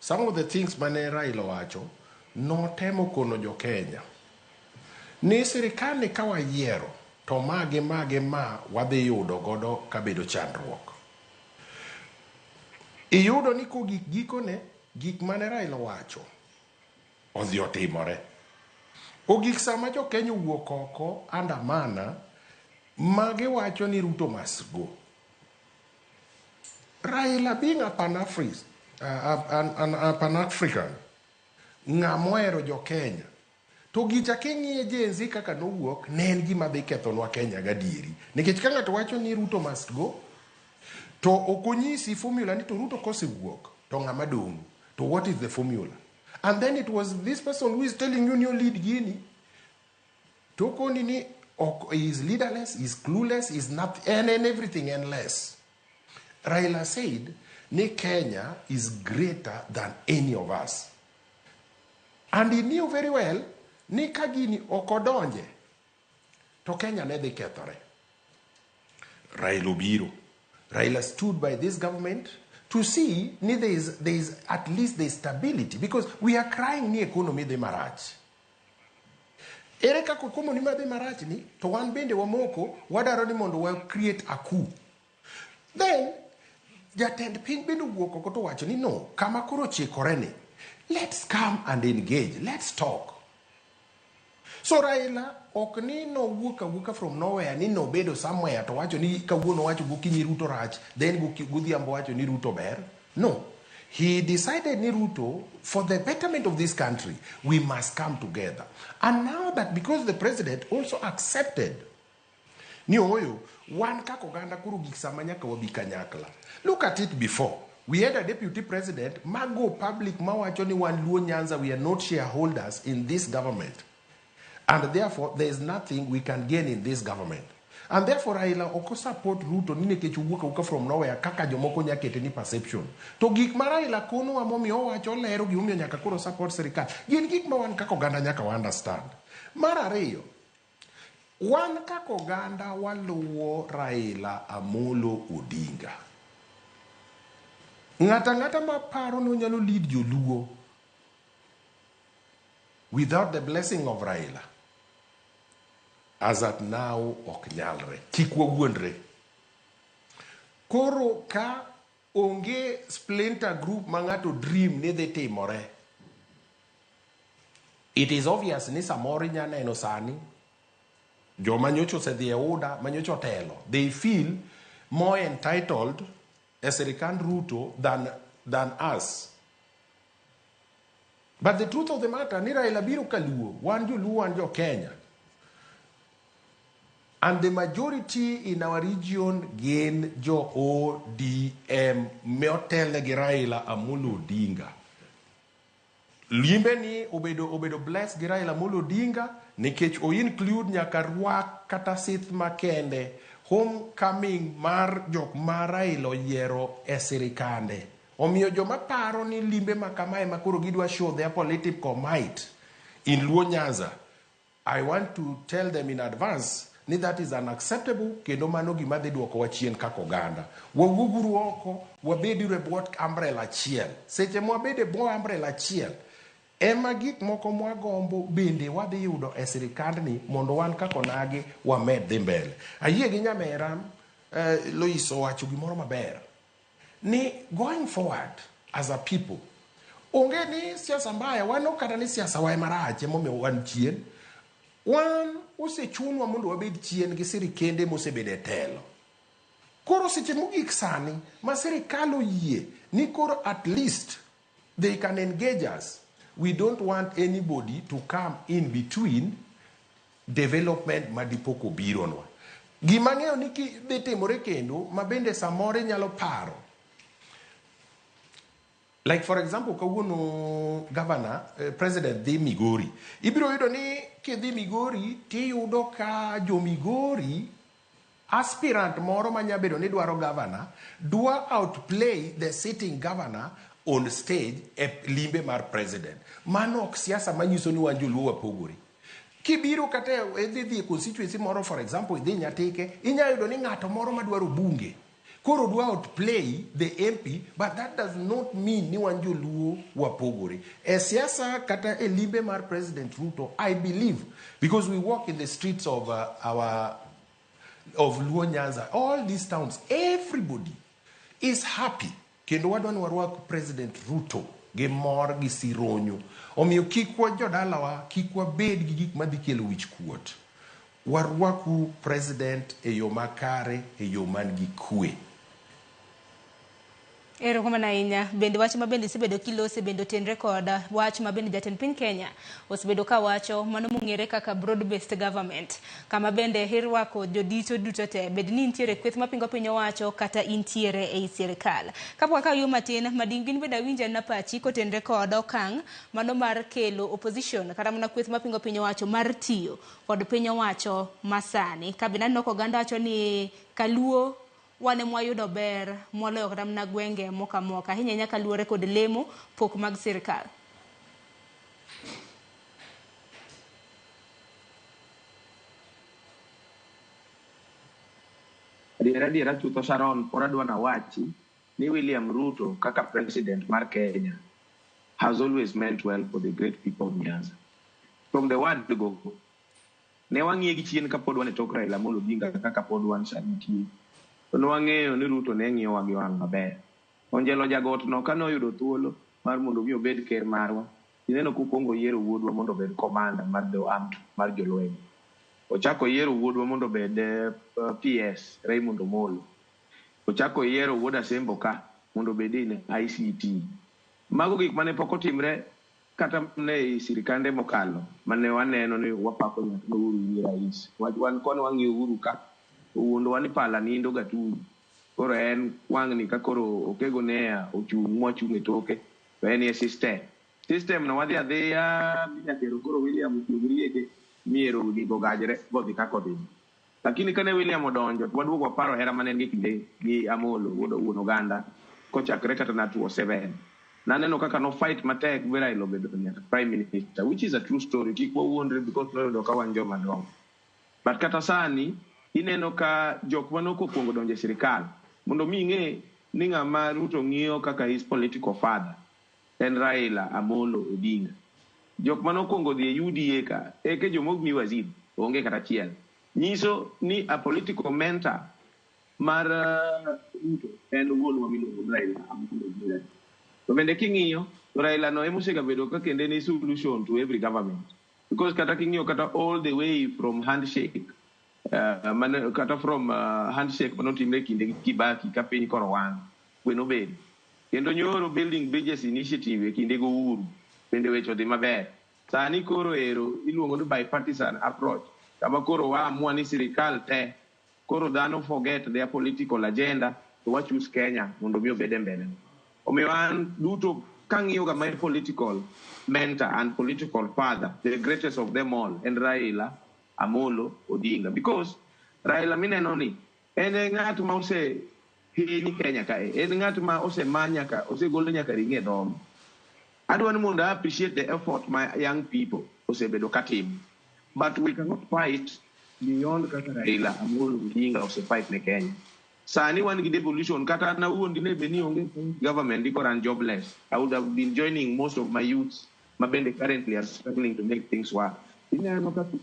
Some of the things mane Raila owacho notemo kono jo Kenya ni sirikal ni ka wayiero to ma gi ma gi ma wadhi yudo godo kabedo chandruok. Iyudo ni kogik gikone gik mane Raila owacho odhi otimore. Ogik sama jo Kenya owuok oko andamana magiwacho ni Ruto must go. Raila being a Pan-African, ng'ama ohero jo Kenya, to gicha king'iye Gen Z kaka nowuok ne en gima dhi kethonwa Kenya gadieri. Nikech ka ng'ato wacho ni Ruto must go, to ok onyisi formula ni to Ruto kosewuok to ng'ama dong'. To what is the formula? And then it was this person who is telling you ni lead gini. To koni ni ok, he is leaderless, he is clueless, he is not, and everything and less. Raila said, ni Kenya is greater than any of us. And he knew very well ni ka gini ok odonje to Kenya ne dhi kethore. Raila obiro. Raila stood by this government to see ni there is at least there is stability because we are crying ni economy dhi marach. Ere kaka economy madhi marach ni to wan bende wamoko wadwaro ni mondo wa create a coup. Then jatend piny bende owuok oko to wacho ni no, kama koro chikore ni, let's come and engage, let's talk. So Raila ok ni nowuok awuoka from nowhere ni nobedo somewhere to wacho ni kawuono wacho gokinyi Ruto rach, then godhiambo wacho ni Ruto ber. No. He decided ni Ruto, for the betterment of this country, we must come together. And now that because the president also accepted ni oyo wan kaka oganda koro gik sama nyaka wabi kanyakla. Look at it before. We had a deputy president ma go public mawacho ni wan Luo Nyanza, we are not shareholders in this government. And therefore, there is nothing we can gain in this government. And therefore, Raila ok support Ruto ni nikech owuok awuoka from nowhere kaka jomoko nya kete ni perception. To gik ma Raila konowa momiyo owacho olero gimomiyo nyaka koro support sirikal gin gik ma wan kaka oganda nyaka wa understand. Mar ariyo, wan kaka oganda waluwo Raila Amolo Odinga. Ng'ato ang'ata ma paro ni onyalo lead joluo without the blessing of Raila, as at now ok nyalre. Kik wawuondre. Koro ka onge splinter group ma ng'ato dream ni dhi timore, it is obvious ni samoro inya neno sani joma nyocha osedhi e UDA ma nyocha otelo, they feel more entitled e sirikand Ruto than us. But the truth of the matter ni Raila biro kaluo, wan joluo, wan jo Kenya. And the majority in our region gin jo ODM motelne gi Raila Amolo Odinga. Limbe ni obedo blessed gi Raila Amolo Odinga nikech o include nyaka rwak kata sith makende homecoming mar jok ma Raila oyiero e sirikande. Omiyo joma paro ni limbe ma kamae ma koro gidwa show their political might in Luo Nyanza, I want to tell them in advance ni that is unacceptable kendo mano gima dhi duokowa chien kaka oganda. Wawuoguru oko, wabeduru e bwo umbrella achiel. Seche mwabedo e bwo umbrella achiel, ema gik moko mwagombo bende wadhi yudo e sirikandni mondo wan kaka onagi wamed dhi mbele. Ayie gi nyamera Lois owacho gimoro maber ni going forward as a people onge ni siasa mbaya wan ok kata ni siasa wa ema rach emomiyo wan chien wan osechunwa mondo wabed chien gi sirikende mosebedo e telo koro seche mogik sani ma sirikal oyie ni koro at least they can engage us we don't want anybody to come in between development madipok obironwa gima ng'eyo ni dhi timore kendo ma bende samoro inyalo paro like for example kawuono governor president dhi Migori ibiro yudo ni kidhi Migori tiyudo ka jo Migori aspirant moro manya bedo ni dwaro governor dwa outplay the sitting governor on stage e limbe mar president mano ok siasa manyiso ni wan joluo wapogore kibiro kata idhi dhi e constituency moro for example idhi Nyatike inya yudo ni ng'ato moro madwaro bunge koro dwa outplay the MP but that does not mean ni wan joluo wapogore e siasa kata e limbe mar President Ruto I believe because we walk in the streets of our of Luo Nyanza all these towns everybody is happy kendo wadwa ni warwak President Ruto gi mor gi sironyo omiyo kik wa jodalawa kik wabed gi gik madhi kelo wich kuot warwaku president e yo makare e yo man gi kwe. Erokamano ahinya. Bende wach ma bende isebedo kilose bende otenre kod wach ma bende jatend piny Kenya osebedo kawacho mano mong'ere kaka broad based government, kama bende irwako jodito duto te, bed ni intiere kweth mapingo piny owacho kata intiere ei sirikal. Kapok akawo yo matin, Madingu in bende awinjo anena pachi kotenre kod okang' mano mar kelo opposition kata mana kweth mapingo piny owacho mar tiyo kod piny owacho masani. Ka bende aneno ka oganda wacho ni kaluo wan ema wayudo ber moloyo kata mana gwenge moko amoka, ahinya ahinya kaluwore kod lemo pok mag sirikal. Adiera adiera chutho Sharon, pod adwa nawachi ni William Ruto kaka president mar Kenya has always meant well for the great people of Nyanza. From the word go, ne wang'iye gi chien kapod wan e tok Raila Amolo Odinga kaka pod wan sani nitie. To ne wang'eyo ni Ruto ne ng'iyowa gi wang' maber. Onjelo jagot no kane oyudo thuolo mar mondo mi obed ker marwa, ineno kokwongo oyiero wuodwa mondo obed commander mar the armed mar jolweny. Ochako oyiero wuodwa mondo obed PS Raymond Omolo. Ochako oyiero wuod Asembo ka mondo obed in ICT. Mago gik mane pok otimre kata ne ei sirikande mokalo mane waneno ni wapako ng'at ma Uhuru ni rais. Wan koni wang'iyo Uhuru ka owuondowa ni pala nindo gatundu. Koro en wang'ni ka koro Okego Nea ochung' mwachung' e toke to en e system. System no wadhi adhiya minyakero koro William otuog rieke miero gigo gajre bodhi kaka odhi. Lakini kane William odonjo to waduogo waparo hera mane en gi kinde gi Amolo wuod wuon oganda kochakre kata na 2007. Naneno kaka no fight matek bi Raila obedo nyaka prime minister, which is a true story. Kik wawuondre because noyudo ka wan joma dongo. But kata sani ineno ka jok mane ok okwongo donjo e sirikal mondo mi ing'e ni ng'ama Ruto ng'iyo kaka his political father en Raila Amolo Odinga. Jok mane okwongo dhi e UDA ka eke joma ok mi waziri onge kata achiel. Nyiso ni a political mentor mar Ruto en wuonwa miluongo ni Raila Amolo Odinga. To bende king'iyo to Raila no ema osegabedo ka kende ni solution to every government. Because kata king'iyo kata all the way from handshake mane, kata from handshake manotimre kinde gi Kibaki ka piny koro wang' kwe nobedo. Kendo nyoro Building Bridges Initiative e kinde go Uhuru bende weche odhi maber. Sani koro ero iluongo ni bipartisan approach kama koro waamua ni sirikal te koro dhano forget their political agenda to wa choose Kenya mondo mi obed e mbele. Omiyo an duto kang'iyo ga my political mentor and political father, the greatest of them all, en Raila Amolo Odinga. Because Raila mineno ni en e ng'at ma ose hiny Kenya kae, en ng'at ma osema nyaka, osegol nyaka ring'e e dhoge. Adwa ni mondo I appreciate the effort my young people osebedo katimo. But we cannot fight beyond kaka Raila Amolo Odinga ose fight ne Kenya. Sani wan gi devolution kata an awuon dine bed ni onge government dikoro an jobless. I would have been joining most of my youths ma bende currently are struggling to make things work. Ineno kaka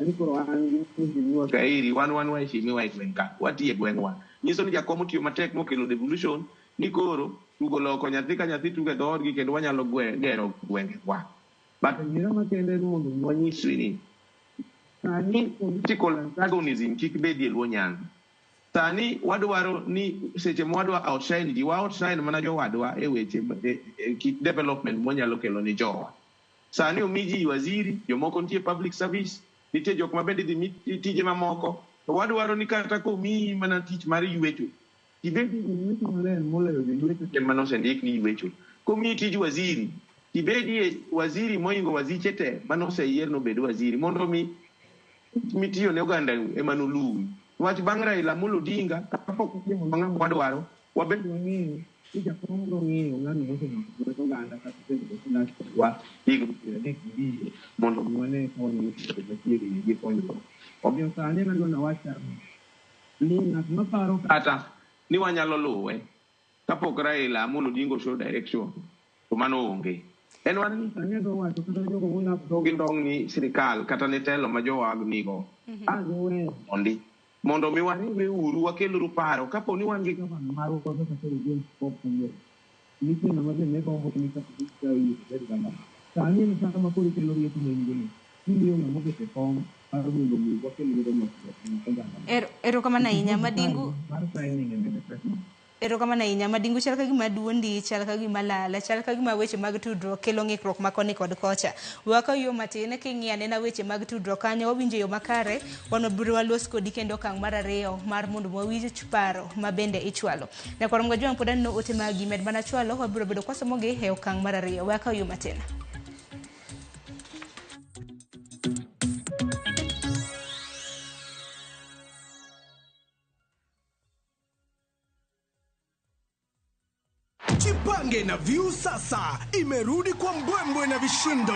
ani koro an gi mheshimiwa Kairi wan waheshimiwa e gweng' ka watiyo e gweng'wa. Nyiso ni jakom otiyo matek mokelo devolution ni koro tugo loko nyathi ka nyathi tugo e dhoodgi kendo wanyalo gero gwengewa. But adiera makende en mondo wanyisri ni sani political antagonism kik bedie Luo Nyanza. Sani wadwaro ni seche ma wadwa outshine ji, wa outshine mana jowadwa e weche e kit development mwanyalo kelo ni jowa. Sani omi ji waziri, jomoko nitie public service, nitie jok ma bende idhi mi tije mamoko. To wadwaro ni kata komiyi mana tich mar ywecho, tibed gi ywecho maler moloyo joywecho te mane osendik ni ywecho. Komiyi tij waziri, tibedie waziri moingo waziche te mane oseyier nobed waziri mondo mi mitiyo ne oganda ema noluwi. Wach bang' Raila Amolo Odinga kapok otimo ng'ama wadwaro, wabed wang'eyo ni jakom biro ng'iyo ng'ano mosemako lwet oganda kata osebedo kodak kodwa higni 30 gi wiye mondo mi wane ka wanyalo chopo machiegni gi konyruok. Omiyo sani an adwa nawach ni ng'at maparo kata ni wanyalo luwe kapok Raila Amolo Odinga show direction to mano onge. En wach ni sani adwa wacho kata jogo monap dhogi ndong' ni sirikal kata ne telo ma jowa nigo a giweyo mondi mondo mi wariwre uru wakeluru paro kapo ni wan gi gavana marwa kaka koro James Pop Oyier nitie ng'ama be ne gombo ni kapok ikawo yie to obed gavana. Sani en sama koro ikelo rieko ma in go ni imiyo ng'ama obet e kom mar mondo mi wakel godo lokruok ne oganda. Erokamano ahinya Madingu. Mar signing a manifesto. Erokamano ahinya. Madingu chal ka gima duondi, chal ka gima lal, chal ka gima weche mag tudruok kelo ng'ikruok ma koni kod kocha. We wakaw yo matin king'iyo anena weche mag tudruok kanyo, wawinjo yo makare, wan wabiro walos kodi kendo okang' mar ariyo mar mondo wawinj paro ma bende ichwalo. Nyakwar Mgajwang' pod aneno ote magi, med mana chwalo, wabiro bedo kwasomogi e okang' mar ariyo. We wakaw yo matin. Jipange na Viusasa imerudi kwa mbwembwe na vishindo.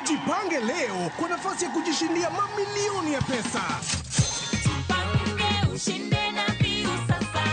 Jipange leo kwa nafasi ya kujishindia mamilioni ya pesa. Jipange ushinde na Viusasa.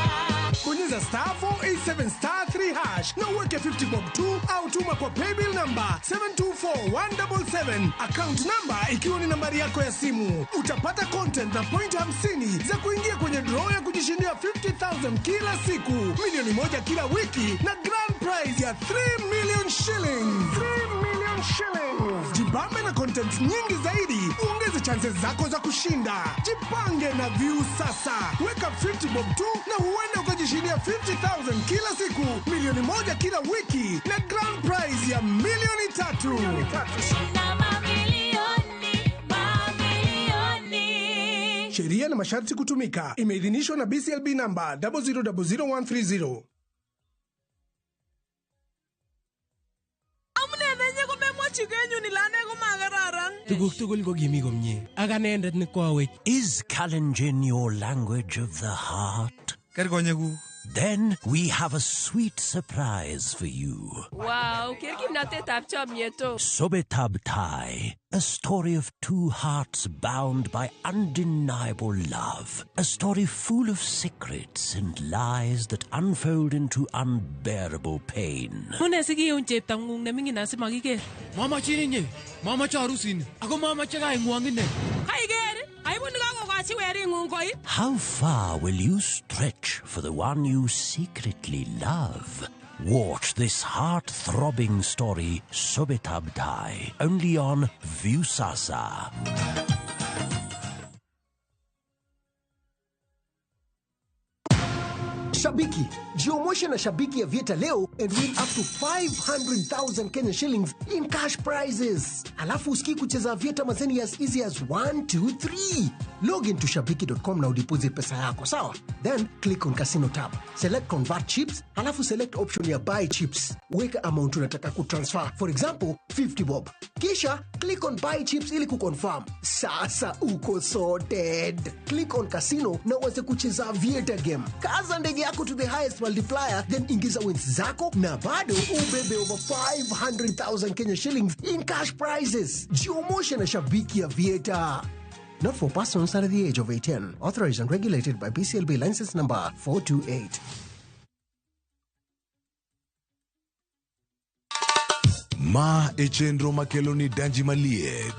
Bonyeza star 487 star 3 hash na uweke 50 bob 2 au tuma kwa paybill number 724177, account number ikiwa ni nambari yako ya simu. Utapata content na point 50 za kuingia kwenye draw ya kujishindia 50,000 kila siku, milioni 1 kila wiki na grand prize ya 3 million shillings. 3 million shillings. Jibambe na content nyingi zaidi, uongeze chances zako za kushinda. Jipange na Viusasa. Weka 50 bob tu na huenda ukajishindia 50,000 kila siku, milioni 1 kila wiki na grand prize ya milioni 3. Shinda mamilioni, mamilioni. Sheria na masharti kutumika. Imeidhinishwa na BCLB namba 0000130. Amune nenye komemwochi kenyun ile ane komakararan. Tuguk tugul ko kimi komie ak anendet ne kwawech. Is Kalenjin your language of the heart? Ker konyekuk. Then we have a sweet surprise for you. Wow, ker kimnatetab chomyet o. Sobetab Tai, a story of two hearts bound by undeniable love. A story full of secrets and lies that unfold into unbearable pain. Mune sikiun cheptang'ung neming'in asimakiker. Mamachin inye, mamache arusini, ako mamache kaing'wong ine. Kaiker, aibu nekakokochi wering'ung koit. How far will you stretch for the one you secretly love? Watch this heart-throbbing story, Sobetab Tai, only on Viusasa. Shabiki, jiomoshe na Shabiki ya Aviator leo and win up to 500,000 Kenya shillings in cash prizes. Alafu usikii kucheza Aviator mazeni as easy as 1, 2, 3. Log into shabiki.com na udeposit pesa yako, sawa? Then click on casino tab. Select convert chips, alafu select option ya buy chips. Weka amount unataka kutransfer. For example, 50 bob. Kisha click on buy chips ili kuconfirm. Sasa uko sorted. Click on casino na uanze kucheza Aviator game. Kaza ndege yako to the highest multiplier, then ingiza wins zako na bado ubebe over 500,000 Kenya shillings in cash prizes. Jiomoshe na Shabiki Aviator. Not for persons under the age of 18. Authorized and regulated by BCLB license number 428. Ma e chenro makelo ni danji maliet.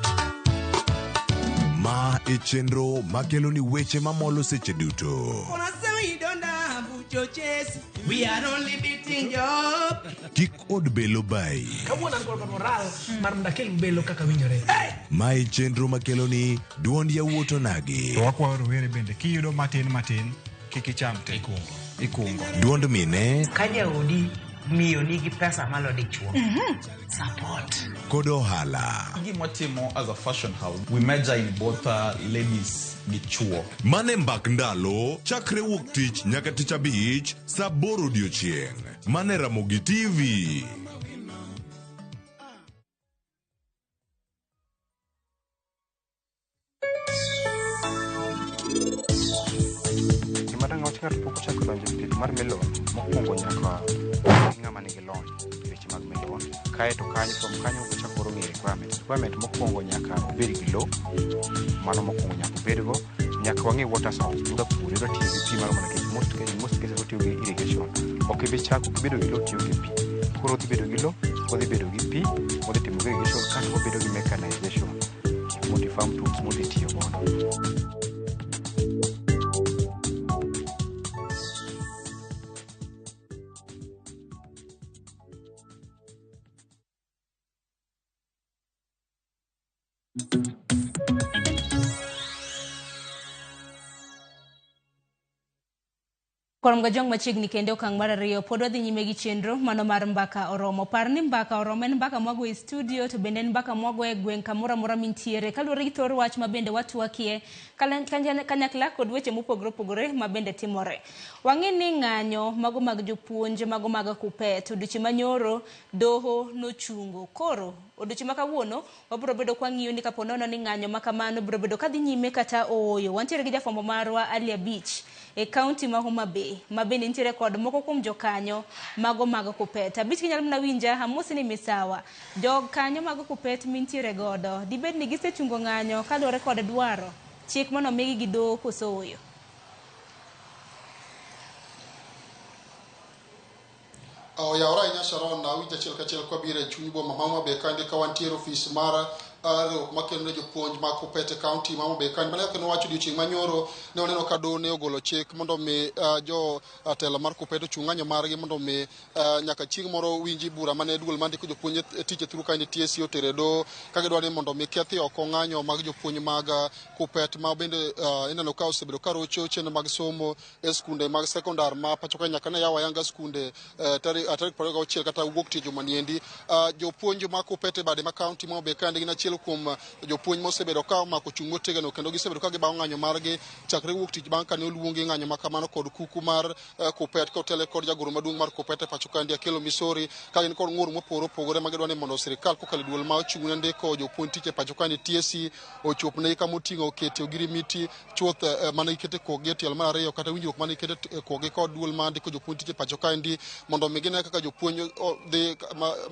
Ma e chenro makelo ni weche mamolo seche duto. We are only beating you up. Kik od belo bai. Kawuono an kod moral mar mondo akel belo kaka winjore. Ma e chenro makelo ni duond yawuot onagi. To wakwayo rowere bende kiyudo matin matin kik icham te. Ikungo. Duond mine Ka jaodi miyo nigi pesa malo dichuo. Support. Kod ohala. Gima as a fashion house, we major in both ladies gi chuo. Mane mbak ndalo chakre wuok tich nyaka tich abich saa aboro odiochieng'. Mane Ramogi TV. Gima dang' awach ng'ato pok ochako donjo e pith mar melon, mokwongo nyaka ng'ama nigi lony e weche mag melon. Kaeto kanyo, from kanyo ochako koro ng'eyo requirement. Requirement mokwongo nyaka obed gi lowo, mano mokwongo nyaka obedgo. Nyaka wang'e water source. Idwa pur, idwa tiyo gi pi maromo nade. Most cases otiyo gi irrigation. Ok ibi chako kibedo gi lowo tiyo gi pi. Koro odhi bedo gi lowo, odhi bedo gi pi, odhi timo gi irrigation, kato wabedo gi mechanization. Multi farm tools modhi tiyo godo. Korom gajwang' machiegni kendo okang' mar ariyo pod wadhi nyime gi chenro mano mar Mbaka Oromo. Par ni Mbaka Oromo en mbaka mwago e studio to bende en mbaka mwago e gweng' kamoro amora mintiere kaluwore gi thor wach ma bende watwakie kanyakla kod weche mopogore opogore ma bende timore. Wang'e ni ng'anyo mago mag jopuonj mago mag KUPPET odiochieng' manyoro doho nochungo. Koro odiochieng' ma kawuono wabiro bedo kwang'iyo ni kapo nono ni ng'anyo ma kamano biro bedo kadhi nyime kata ooyo. Wantiere gi jafwambo marwa Ali Abich e kaunti ma Homa Bay ma bende nitiere kod moko kuom jokanyo mago mag KUPPET. Abich kinyalo mana winja, amosi ni misawa. Jokanyo mag KUPPET mintiere godo, dibed ni gisechungo ng'anyo kaluwore kod dwaro chik manomigi gi doho koso ooyo? Oyawore ahinya Sharon, awinjo achiel kachiel kwabiro e chuny boma ma Homa Bay kaendi ka wantiere ofis mar riwruok makelo ne jopuonj mag KUPPET e kaunti ma Homa Bay kaendi. Mana kaka nowacho odiochieng' manyoro ne waneno ka doho ne ogolo chik mondo mi jotelo mar KUPPET ochung ng'anyo margi mondo mi nyaka chieng' moro winji bura mane duol mandiko jopuonj e tich e thuru kaendi TSC otere doho ka gidwaro ni mondo mi kethi oko ng'anyo mag jopuonj mag KUPPET ma bende ineno ka osebedo ka rocho chenro mag somo e skunde mag sekondar ma pacho kae nyaka ne yaw ayanga skunde tarik 26 kata wuok tich juma niendi. Jopuonj mag KUPPET e bade ma kaunti ma Homa Bay kaendi gin achiel kuom jopuonj mosebedo ka omako chung' motegno kendo gisebedo ka gibawo ng'anyo margi chakre wuok tich bang' kane oluongi ng'anyo ma kamano kod kuku mar KUPPET kotele kod jagoro maduong' mar KUPPET e pacho kaendi Akelo Misori ka gin kod ng'ur mopogore opogore ma gidwa ni mondo sirikal kokalo e duol ma ochung' ne ndiko jopuonj tich e pacho kaendi TSC ochopnegi kama oting'o kete ogirimiti chuth mane gikete kokgi e tielo mar ariyo kata winjruok mane gikete kokgi kod duol ma ndiko jopuonj tich e pacho kaendi mondo mi gine kaka jopuonj dhi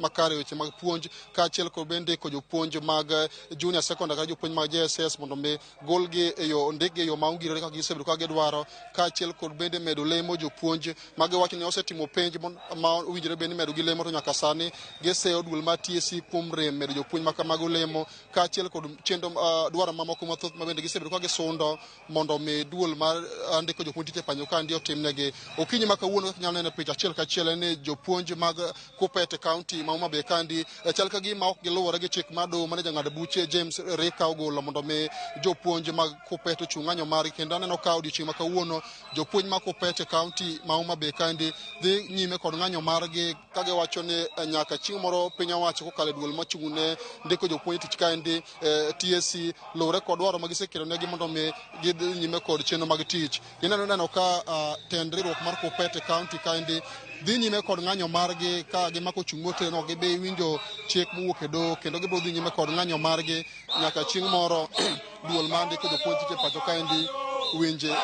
makare weche mag puonj kaachiel kod bende ndiko jopuonj mag junior secondary kata jopuonj mag JSS mondo mi golgi e yo ndikgi e yo ma ongirore kaka gisebedo ka gidwaro kaachiel kod bende medo lemo jopuonj ma giwacho ni osetimo penj ma owinjore bende medo gi lemo to nyaka sani giseyo duol mar TSC kuom rem medo jopuonj ma kamago lemo kaachiel kod chenro dwaro mamoko mathoth ma bende gisebedo ka gisundo mondo mi duol mar ndiko jopuonj tich e pacho kaendi otimnegi. Okinyi ma kawuono kaka inyalo neno e picha achiel kachiel en ni jopuonj mag KUPPET e kaunti ma Homa Bay kaendi chal ka gima ok giluwore gi chik mar doho mane jang'ad buche James Rika ogolo mondo mi jopuonj mag KUPPET ochung' ng'anyo margi kendo aneno ka odiochieng' ma kawuono jopuonj mag KUPPET e kaunti ma Homa Bay kaendi dhi nyime kod ng'anyo margi ka giwacho ni nyaka chieng' moro piny owacho kokalo e duol mochung' ne ndiko jopuonj tich kaendi TSC luwore kod dwaro ma gisekelo negi mondo mi gidhi nyime kod chenro mag tich. Ineno neno ka tend riwruok mar KUPPET e kaunti kaendi dhi nyime kod ng'anyo margi ka gimako chung' motegno ok gibi winjo chik mowuok e doho kendo gibiro dhi nyime kod ng'anyo margi nyaka chieng' moro duol mar ndiko jopuonj tich e pacho kaendi winje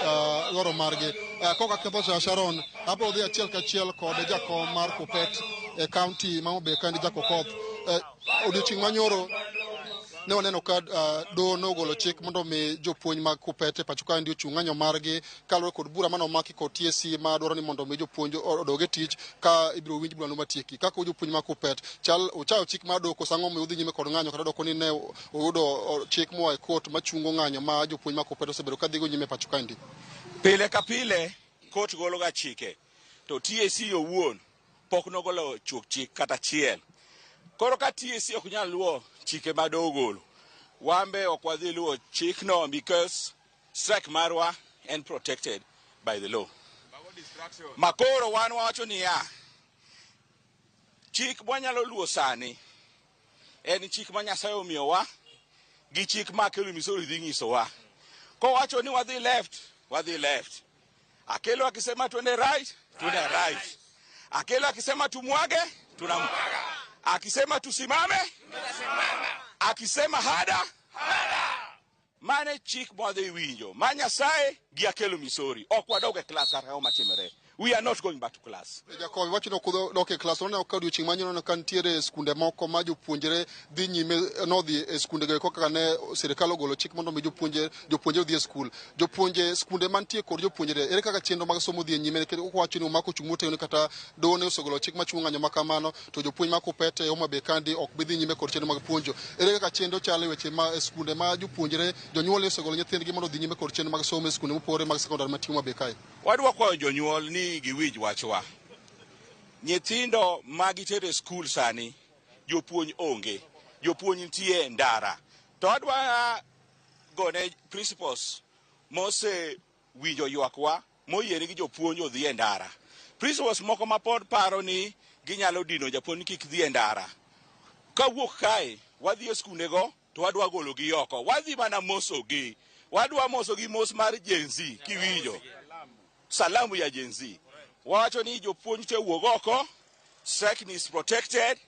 dwaro margi. Koka ketho cha Sharon, abiro dhi achiel kachiel kod jakom mar KUPPET e kaunti ma Homa Bay kaendi Jack Okoth. Odiochieng' manyoro ne waneno ka doho nogolo chik mondo mi jopuonj mag KUPPET e pacho kaendi ochung' ng'anyo margi kaluwore kod bura mane omaki kod TSC ma dwaro ni mondo mi jopuonj odog e tich ka ibiro winj burano matieki. Kaka jopuonj mag KUPPET chal uchayo chik mar doho koso ang'o momiyo udhi nyime kod ng'anyo kata doko ni ne uyudo chik moa e kot machungo ng'anyo ma jopuonj mag KUPPET osebedo ka dhigo nyime e pacho kaendi. Pile ka pile kot gologa chike to TSC owuon pok nogolo chuok chik kata achiel. Koro ka TSC ok nyal luwo chike ma doho ogolo, wan be ok wadhi luwo chikno because strike marwa en protected by the law. Makoro wan wawacho niya, chik mwanyalo luwo sani en chik ma Nyasaye omiyowa gi chik ma Akelo Misori dhi nyisowa. Kowacho ni wadhi left, wadhi left. Akelo akisema twende right, twende right. Akelo akisema tumwage, tunamwaga. Akisema tusimame, akisema hada, Mane chik mwadhi winjo ma Nyasaye gi Akelo Misori. Ok wadog e klas kata ang'o matimore. We are not going back to class. Jakobi wacho ni ok dok e klas. Waneno ka odiochieng' manyoro neno ka nitiere skunde moko ma jopuonjre dhi nyime nodhi e skunde go kaka ne sirikal ogolo chik mondo mi jopuonje jopuonjre odhi e skul. Jopuonje skunde mantie kod jopuonjre ere kaka chenro mag somo dhi e nyime nikech owacho ni omako chung' motegno kata doho ne osegolo chik machungo ng'anyo ma kamano to jopuonj ma KUPPET e Homa Bay kandi ok bi dhi nyime kod chenro mag puonjo. Ere kaka chenro chalo e weche ma e skunde ma jopuonjre jonyuol osegolo nyithindgi mondo odhi nyime kod chenro mag somo e skunde mopogore mag sekondar mantie Homa Bay kae? Wadwa kwayo jonyuol ni giwinj wachwa. Nyithindo ma gitero e skul sani, jopuonj onge. Jopuonj nitie e ndara. To adwa gone principals mosewinjo ywakwa moyienegi jopuonj odhi e ndara. Principals moko ma pod paro ni ginyalo dino japuonj kik dhi e ndara. Kawuok kae, wadhi e skundego to wadwa gologi oko. Wadhi mana mosogi. Wadwa mosogi mos mar Gen Z, kiwinjo. Salamu ya Gen Z. Wawacho ni jopuonj te wuog oko, strike is protected,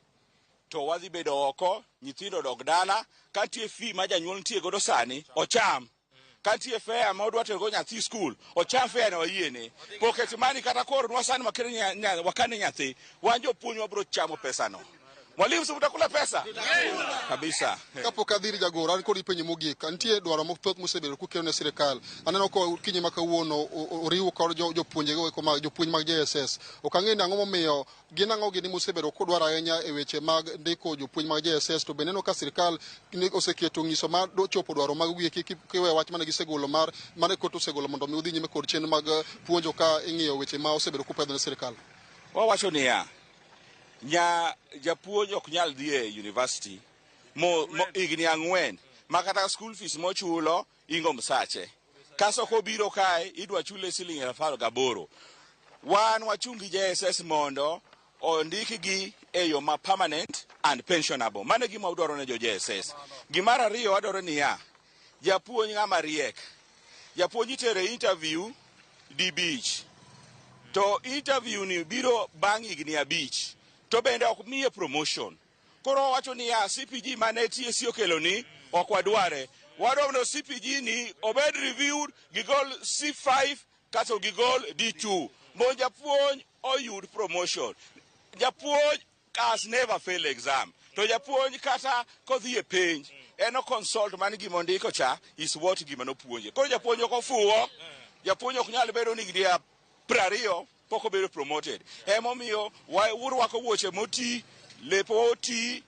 to wadhi bedo oko, nyithindo dog dala, ka nitie fee ma janyuol nitie godo sani, ocham. Ka nitie fare ma odwa tero go nyathi skul, ocham fare no wayiene. Pocket money kata koornwa sani wakane nyathi, wan jopuonj wabiro chamo pesano. Mwalimu, si utakula pesa? Kabisa. Kapok adhi ir jagoro, an kod penjo mogik. Nitie dwaro mathoth mosebedo kukelo ne sirikal. Aneno ka okinyi ma kawuono oriw kod jopuonjego eko mag jopuonj mag JSS. Ok ang'eyo ni ang'o momiyo gin ang'o gini mosebedo kudwaro ahinya e weche mag ndiko jopuonj mag JSS to bende neno ka sirikal oseketo ng'iso mar chopo dwaro mag gi kiweyo wach mane gisegolo mar mane kot osegolo mondo mi udhi nyime kod chenro mag puonjo ka ing'iyo weche ma osebedo kupedho ne sirikal. Wawacho niya, nya japuonj ok nyal dhi e university mo higni 4 ma kata school fees mochulo ingo msache. Kaso kobiro kae idwa chule siling 18,000. Wan wachung' gi JSS mondo ondikgi e yo ma permanent and pensionable. Mano e gima wadwaro ne jo JSS. Gimar ariyo wadwaro niya, japuonj ng'ama riek. Japuonj itere interview di bich. To interview ni biro bang' higni 5. To bende ok miye promotion. Koro wawacho niya, CPG mane TSC okelo ni ok wadware. Wadwaro mondo CPG ni obed reviewed, gigol C5 kato gigol D2. Mondo japuonj oyud promotion. Japuonj has never failed exam. To japuonj kata kodhi e penj, en o consult man gima ondiko cha is what gima nopuonje. Koro japuonj ok ofuwo, japuonj ok nyal bedo ni higni 20 pok obedo promoted. Emomiyo urwako wuoche moti, lepo oti,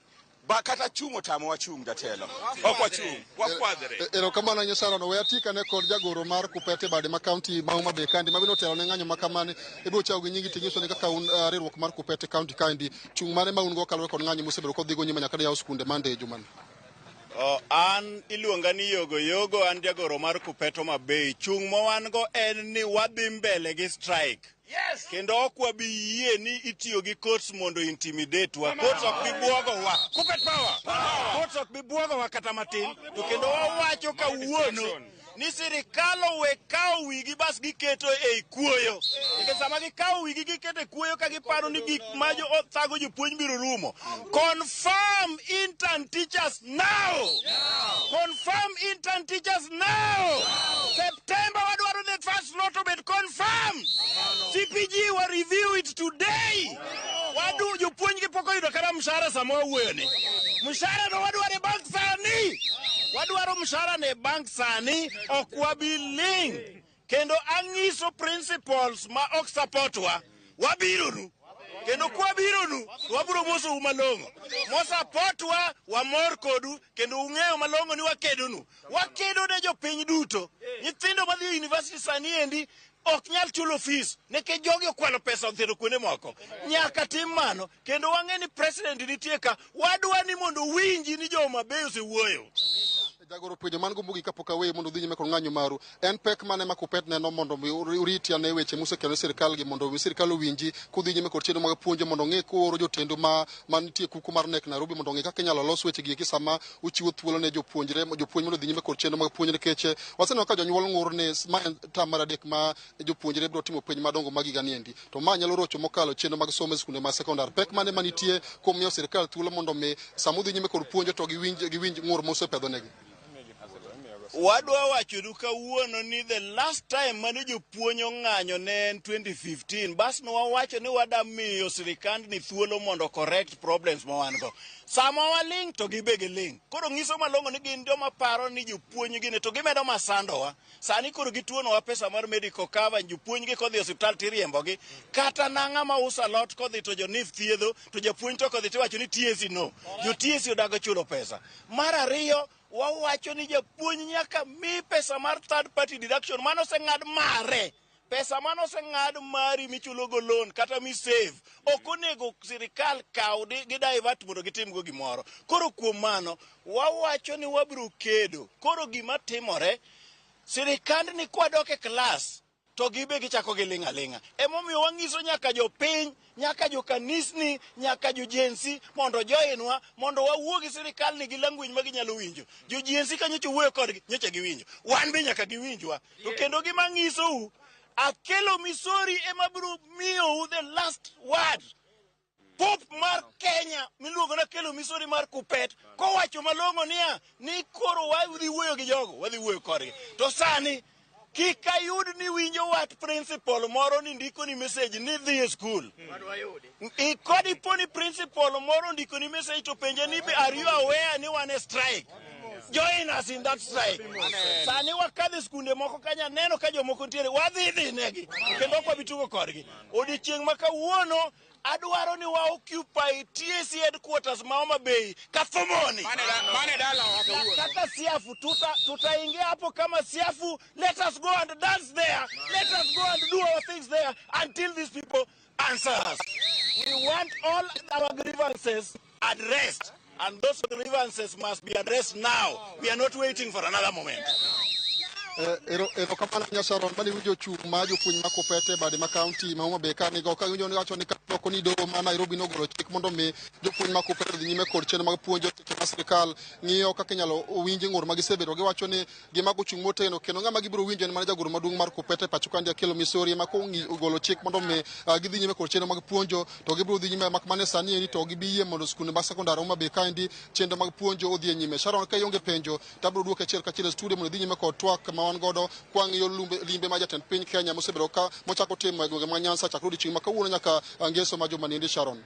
ba kata chung' otamo wachung' jatelo. Ok wachung', wakwadhre. Erokamano ahinya Sharon. We atikane kod jagoro mar Kupete bade ma kaunti ma Homa Bay kandi mabende otelo ne ng'anyo ma kamani. Ibiro chako gi nyingi tinyiso ni kaka un riwruok mar Kupete kaunti kaendi chung' mane ma un go kaluwore kod ng'anyo mosebedo kodhigo nyime nyaka ne yaw skunde mande e jumani. An iluonga ni Yogo Yogo, an jagoro mar Kupeto Homa Bay. Chung' ma wan go en ni wadhi mbele gi strike. Yes. Kendo ok wabi yie ni itiyo gi courts mondo intimidate wa. Courts ok bi buogowa. Kupet power. Courts ok bi buogowa kata matin. To kendo wawacho kawuono ni sirikal owe kawo wigi bas giketo ei kuoyo. Nikech sama gikawo wigi giketo e kuoyo ka giparo ni gik ma thago jopuonj biro rumo. Confirm intern teachers now. Confirm intern teachers now. September wadwaro the first lot obed confirmed. CPG wa review it today. Wadu jopuonj gi pok oyudo kata mshahara sama wawuoyo ni. Mshahara no wadwaro e bank sani. Wadwaro mshahara ne bank sani, ok wabi ling. Kendo ang'iso principals ma ok support wa, wabironu. Kendo kwabironu, to wabiro mosou malong'o. Mo support wa, wamor kodu, kendo ung'eyo malong'o ni wakedonu. Wakedo ne jopiny duto. Nyithindo madhi e university sani endi ok nyal chulo fees nikech jogi okwalo pesa odhiro kuonde moko. Nyaka tim mano. Kendo wang'e ni president nitie ka, wadwa ni mondo winji ni jo Homa Bay osewuoyo. Jagoro penjo man go mogik kapok aweye mondo udhi nyime kod ng'anyo maru. En pek mane ma Kupet neno mondo mi uriti ane weche musekelo ne sirikal gi mondo mi sirikal owinji kudhi nyime kod chenro mag puonjo mondo ong'e kuoro jotendu ma mantie kuku mar NEC Nairobi mondo ong'e kaka inyalo los weche gi eki sama uchiwo thuolo ne jopuonjre jopuonj mondo odhi nyime kod chenro mag puonjo nikech waseneno ka jonyuol ng'ur ni ma en tam mar 3 ma jopuonjre biro timo penj madongo mag higa ni endi to ma nyalo rocho mokalo chenro mag somo e skunde mag sekondar. Pek mane manitie kuom miyo sirikal thuolo mondo mi sama udhi nyime kod puonjo to giwinj ng'ur mosepedhonegi? Wadwa wachonu kawuono ni the last time mane jopuonj ong'anyo ne en 2015. Bas no wawacho ni wada miyo sirikandni thuolo mondo correct problems ma wan go. Sama waling' to gibe giling'. Koro ng'iso malong'o ni gin joma paro ni jopuonj gini to gimedo masandowa. Sani koro gituonowa pesa mar medical cover, jopuonj gi kodhi e osiptal tiriembogi. Kata na ng'ama uso alot kodhi to jo NHIF thiedho, to japuonj to kodhi tiwacho ni TSC no. Jo TSC odago chulo pesa. Mar ariyo, wawacho ni japuonj nyaka mi pesa mar third party deduction mano oseng'ad mare. Pesa mano oseng'ad mari michulo go loan kata mi save ok onego sirikal kaw gi divert mondo gitim go gimoro. Koro kuom mano wawacho ni wabiro kedo. Koro gima timore, sirikandni kwadok e klas To gibe gichako giling' aling'a. Emomiyo wang'iso nyaka jopiny, nyaka jokanisni, nyaka jo Gen Z mondo joinwa, mondo wawuo gi sirikal ni gi language ma ginyalo winjo. Jo Gen Z ka nyocha wuoyo kodgi, nyocha giwinjo. Wan be nyaka giwinjwa. To kendo gima ng'isou, Akelo Misori ema biro miyou the last word. Pop mar Kenya miluongo na Akelo Misori mar Kupet kowacho malong'o niya ni koro wadhi wuoyo gi jogo, wadhi wuoyo kodgi. To sani kik ayud ni winjo wat principal moro ni ndiko ni message ni dhi e skul. Kod ipo ni principal moro ndiko ni message to penje ni be are you aware ni wan e strike? Join us in that strike. Sani wakadho e skunde moko kanya neno ka jomoko nitiere, wadhi dhi negi kendo ok wabi tugo kodgi. Odiochieng' ma kawuono adwaro ni wa occupy TSC headquarters ma Homa Bay Kathomoni. Kaka siafu tutaingia hapo kama siafu. Let us go and dance there. Let us go and do our things there until these people answer us. We want all our grievances addressed, and those grievances must be addressed now. We are not waiting for another moment. Erokamano ahinya Sharon, mane iwinjo chung' ma jopuonj ma Kupete bade ma kaunti ma Homa Bay ka nigo ka giwinjo ni wacho ni kapok ni doho ma Nairobi nogolo chik mondo mi jopuonj ma Kupete odhi nyime kod chenro mag puonjo seche ma sirikal ng'iyo kaka inyalo winj ng'ur ma gisebedo. Giwacho ni gimako chung' motegno kendo ng'ama gibiro winjo en mana jagoro maduong' mar Kupete pacho ka Akelo Misori ema ogolo chik mondo mi gidhi nyime kod chenro mag puonjo to gibiro dhi nyime mak mana sani eri to gibi yie mondo skunde mag sekondar Homa Bay kaendi chenro mag puonjo odhi e nyime. Sharon, ka ionge penjo to abiro duoki achiel kachiel e studio mondo idhi nyime kod twak ma wan godo kwang'iyo limbe ma jatend piny Kenya mosebedo ka mochako timo e gwenge ma Nyanza chakre odiochieng' ma kawuono nyaka ngeso ma juma niendi. Sharon.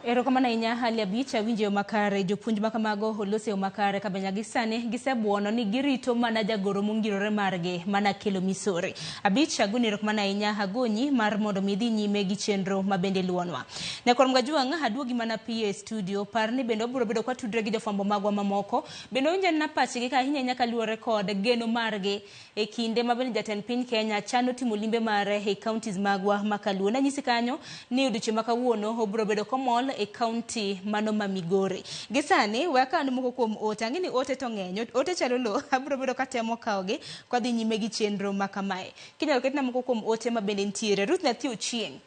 Erokamano ahinya hali abich awinjo yo makare. Jopuonj ma kamago oloso yo makare kabenya gi sani gisebuono ni girito mana jagoro mongirore margi mana Akelo Misori. Abich agoni erokamano ahinya agonyi mar mondo mi idhi nyime gi chenro ma bende luonwa. Nyakwar Mgajwang' aduogi mana piyo e studio par ni bende wabiro bedo kwatudre gi jofwambo magwa mamoko bende winjo na pachgi ka ahinya ahinya kaluwore kod geno margi e kinde ma bende jatend piny Kenya chano timo limbe mare e counties magwa ma Kaluo. Nanyisi kanyo ni odiochieng' ma kawuono obiro bedo komol e county mano ma Migori. Gi sani we akaw moko kuom ote, ang'e ni ote to ng'eny, ote chalo lo, abiro bedo katemo kawogi kwadhi nyime gi chenro ma kamae. Kinyalo ketna moko kuom ote ma bende nitiere. Ruth Nyathi Ochieng'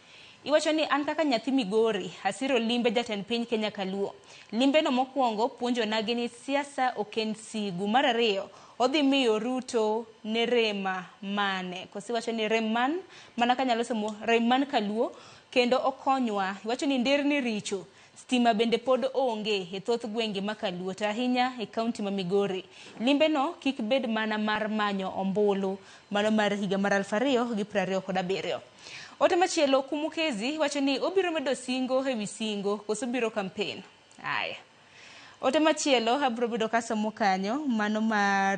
iwacho ni an kaka nyathi Migori asiro limbe jatend piny Kenya Kaluo. Limbe no mokwongo puonjonagi ni siasa ok en sigu. Mar ariyo, odhi miyo Ruto ne rema mane. Koso iwacho ni rem man, mana kanyalo somo rem man Kaluo kendo okonywa. Iwacho ni nderni richo, stima bende pod onge e thoth gwenge ma Kaluo to ahinya e kaunti ma Migori. Limbe no kik bed mana mar manyo ombulu mano mar higa mar 2027. Ote machielo Kumukezi wacho ni obiro medo singo ewi singo koso biro campaign. Aya. Ote machielo abiro bedo kasomo kanyo mano mar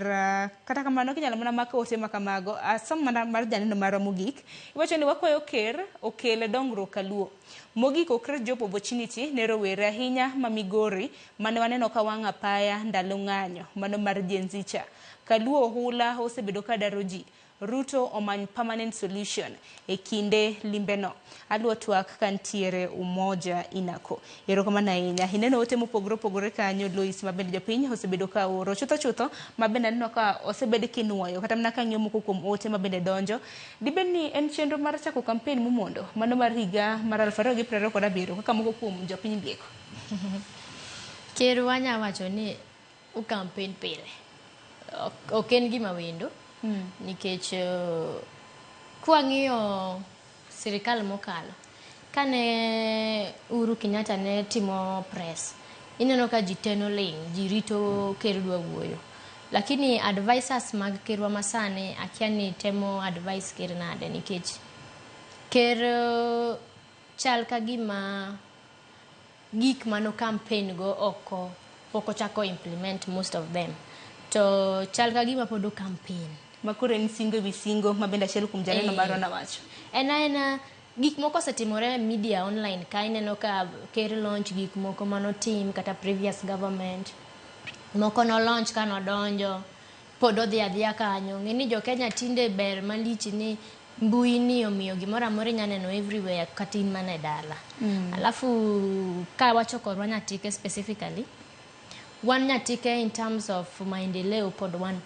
kata kamano kinyalo mana mako ote ma kamago asom mana mar janeno marwa mogik. Iwacho ni wakwayo ker okel dongruok Kaluo. Mogik okre job opportunity ne rowere ahinya ma Migori mane waneno ka wang' apaya ndalo ng'anyo mano mar Gen Z cha. Kaluo ohula osebedo ka daro ji. Ruto omany permanent solution e kinde limbeno. Aluo twak kantiere Umoja Inako. Erokamano ahinya. Ineno ote mopogore opogore kanyo Lois ma bende jopiny osebedo ka oro chutho chutho ma bende aneno ka osebed kinuoyo kata mana kang'iyo moko kuom ote ma bende donjo. Dibed ni en chenro mar chako campaign momondo mano mar higa mar 2027 kaka moko kuom jopiny lieko. Ker wanya wacho ni u campaign pile. Ok en gima wendo. Nikech kwang'iyo sirikal mokalo kane Uhuru Kenyatta ne timo press ineno ka ji te noling' ji rito ker dwa wuoyo lakini advisors mag kerwa masani akia ni temo advice ker nade nikech ker chal ka gima gik mano campaign go oko pok ochako implement most of them to chal ka gima pod o campaign Ma koro en singo ewi singo ma bende achiel kuom janeno marwa nowacho. En aena gik moko osetimore e media online ka ineno ka ker launch gik moko manotim kata previous government moko no launch ka nodonjo pod odhi adhiya kanyo ng'e ni jo Kenya tinde ber malich ni mbui ni omiyo gimoro amora inya neno everywhere kata in mana e dala. Alafu ka wacho korwa Nyatike specifically wan Nyatike in terms of maendeleo pod wan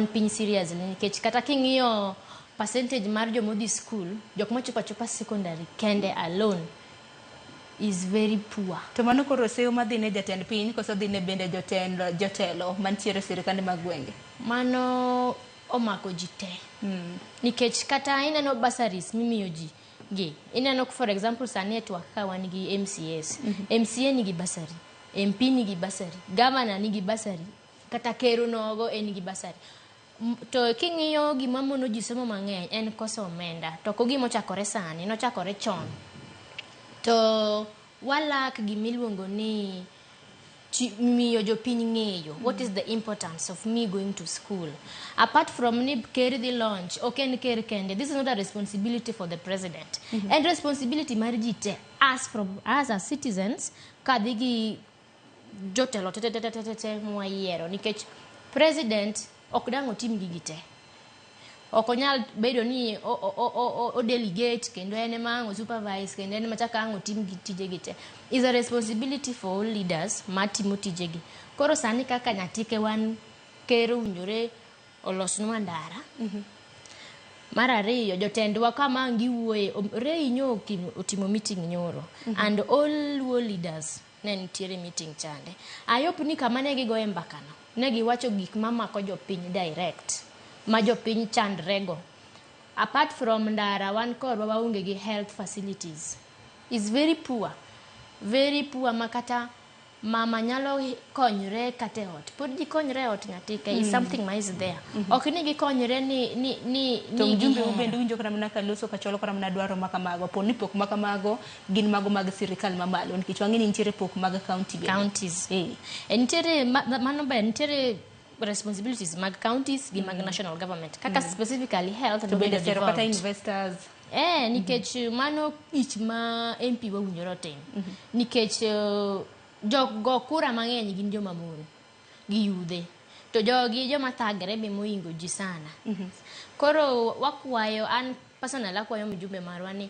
piny seriously nikech kata king'iyo percentage mar jomodhi school, jok mochopo achopa secondary kende alone is very poor. To mano koro seyo madhi ne jatend piny koso dhi ne bende jotend jotelo mantiere e sirikande mag gwenge? Mano omako ji te. Nikech kata ineno bursaries mimiyo ji gi. Ineno for example sani e twak ka wan gi MCAs. MCA nigi bursary, MP nigi bursary, governor nigi bursary, kata ker onogo en gi bursary. To king'iyo gima mono ji somo mang'eny en koso omenda. To ok gima ochakore sani, nochakore chon. To walak gimiluongo ni miyo jopiny ng'eyo what is the importance of me going to school. Apart from ni ker dhi launch, ok en ker kende. This is not a responsibility for the president. En responsibility mar ji te us from us as citizens kadhi gi jotelo te te te te te te mwayiero nikech president ok dang' otim gigi te. Ok onyal bedo ni o delegate kendo en ema ang' o supervise kendo en ema chak ang' otim gi tijegi te. Is a responsibility for all leaders matimo tijegi. Koro sani kaka Nyatike wan ker owinjore olosnwa ndara. Mar ariyo, jotendwa kama ang' giwuoye, Ray nyo otimo meeting nyoro. And all Luo leaders ne nitiere meeting chande. I hope ni kama ne gigoye mbakano, ne giwacho gik mamako jopiny direct, ma jopiny chandrego. Apart from ndara, wan korwa waonge gi health facilities. Is very poor. Very poor ma kata mama nyalo konyre kata e ot. Pod ji konyre e ot Nyatike, is something ma is there. Ok ni gikonyre ni To ni mjumbe gihero. bende winjo kata mana kaloso kachwalo kata mana dwaro makamago po ni pok makamago gin mago mag sirikal mamalo nikech wang'e ni nitiere pok mag county bende. Counties. Nitiere mano ber nitiere responsibilities mag counties gi mag national government. Kaka specifically health To bende nobedo sero kata devolved. investors. Nikech mano tich ma MP wawinjore otim. Nikech jok go kura mang'eny gin joma mon gi yudhe. To jogi joma thagre be mohingo ji sana. Koro wakwayo, an personal akwayo mjumbe marwa ni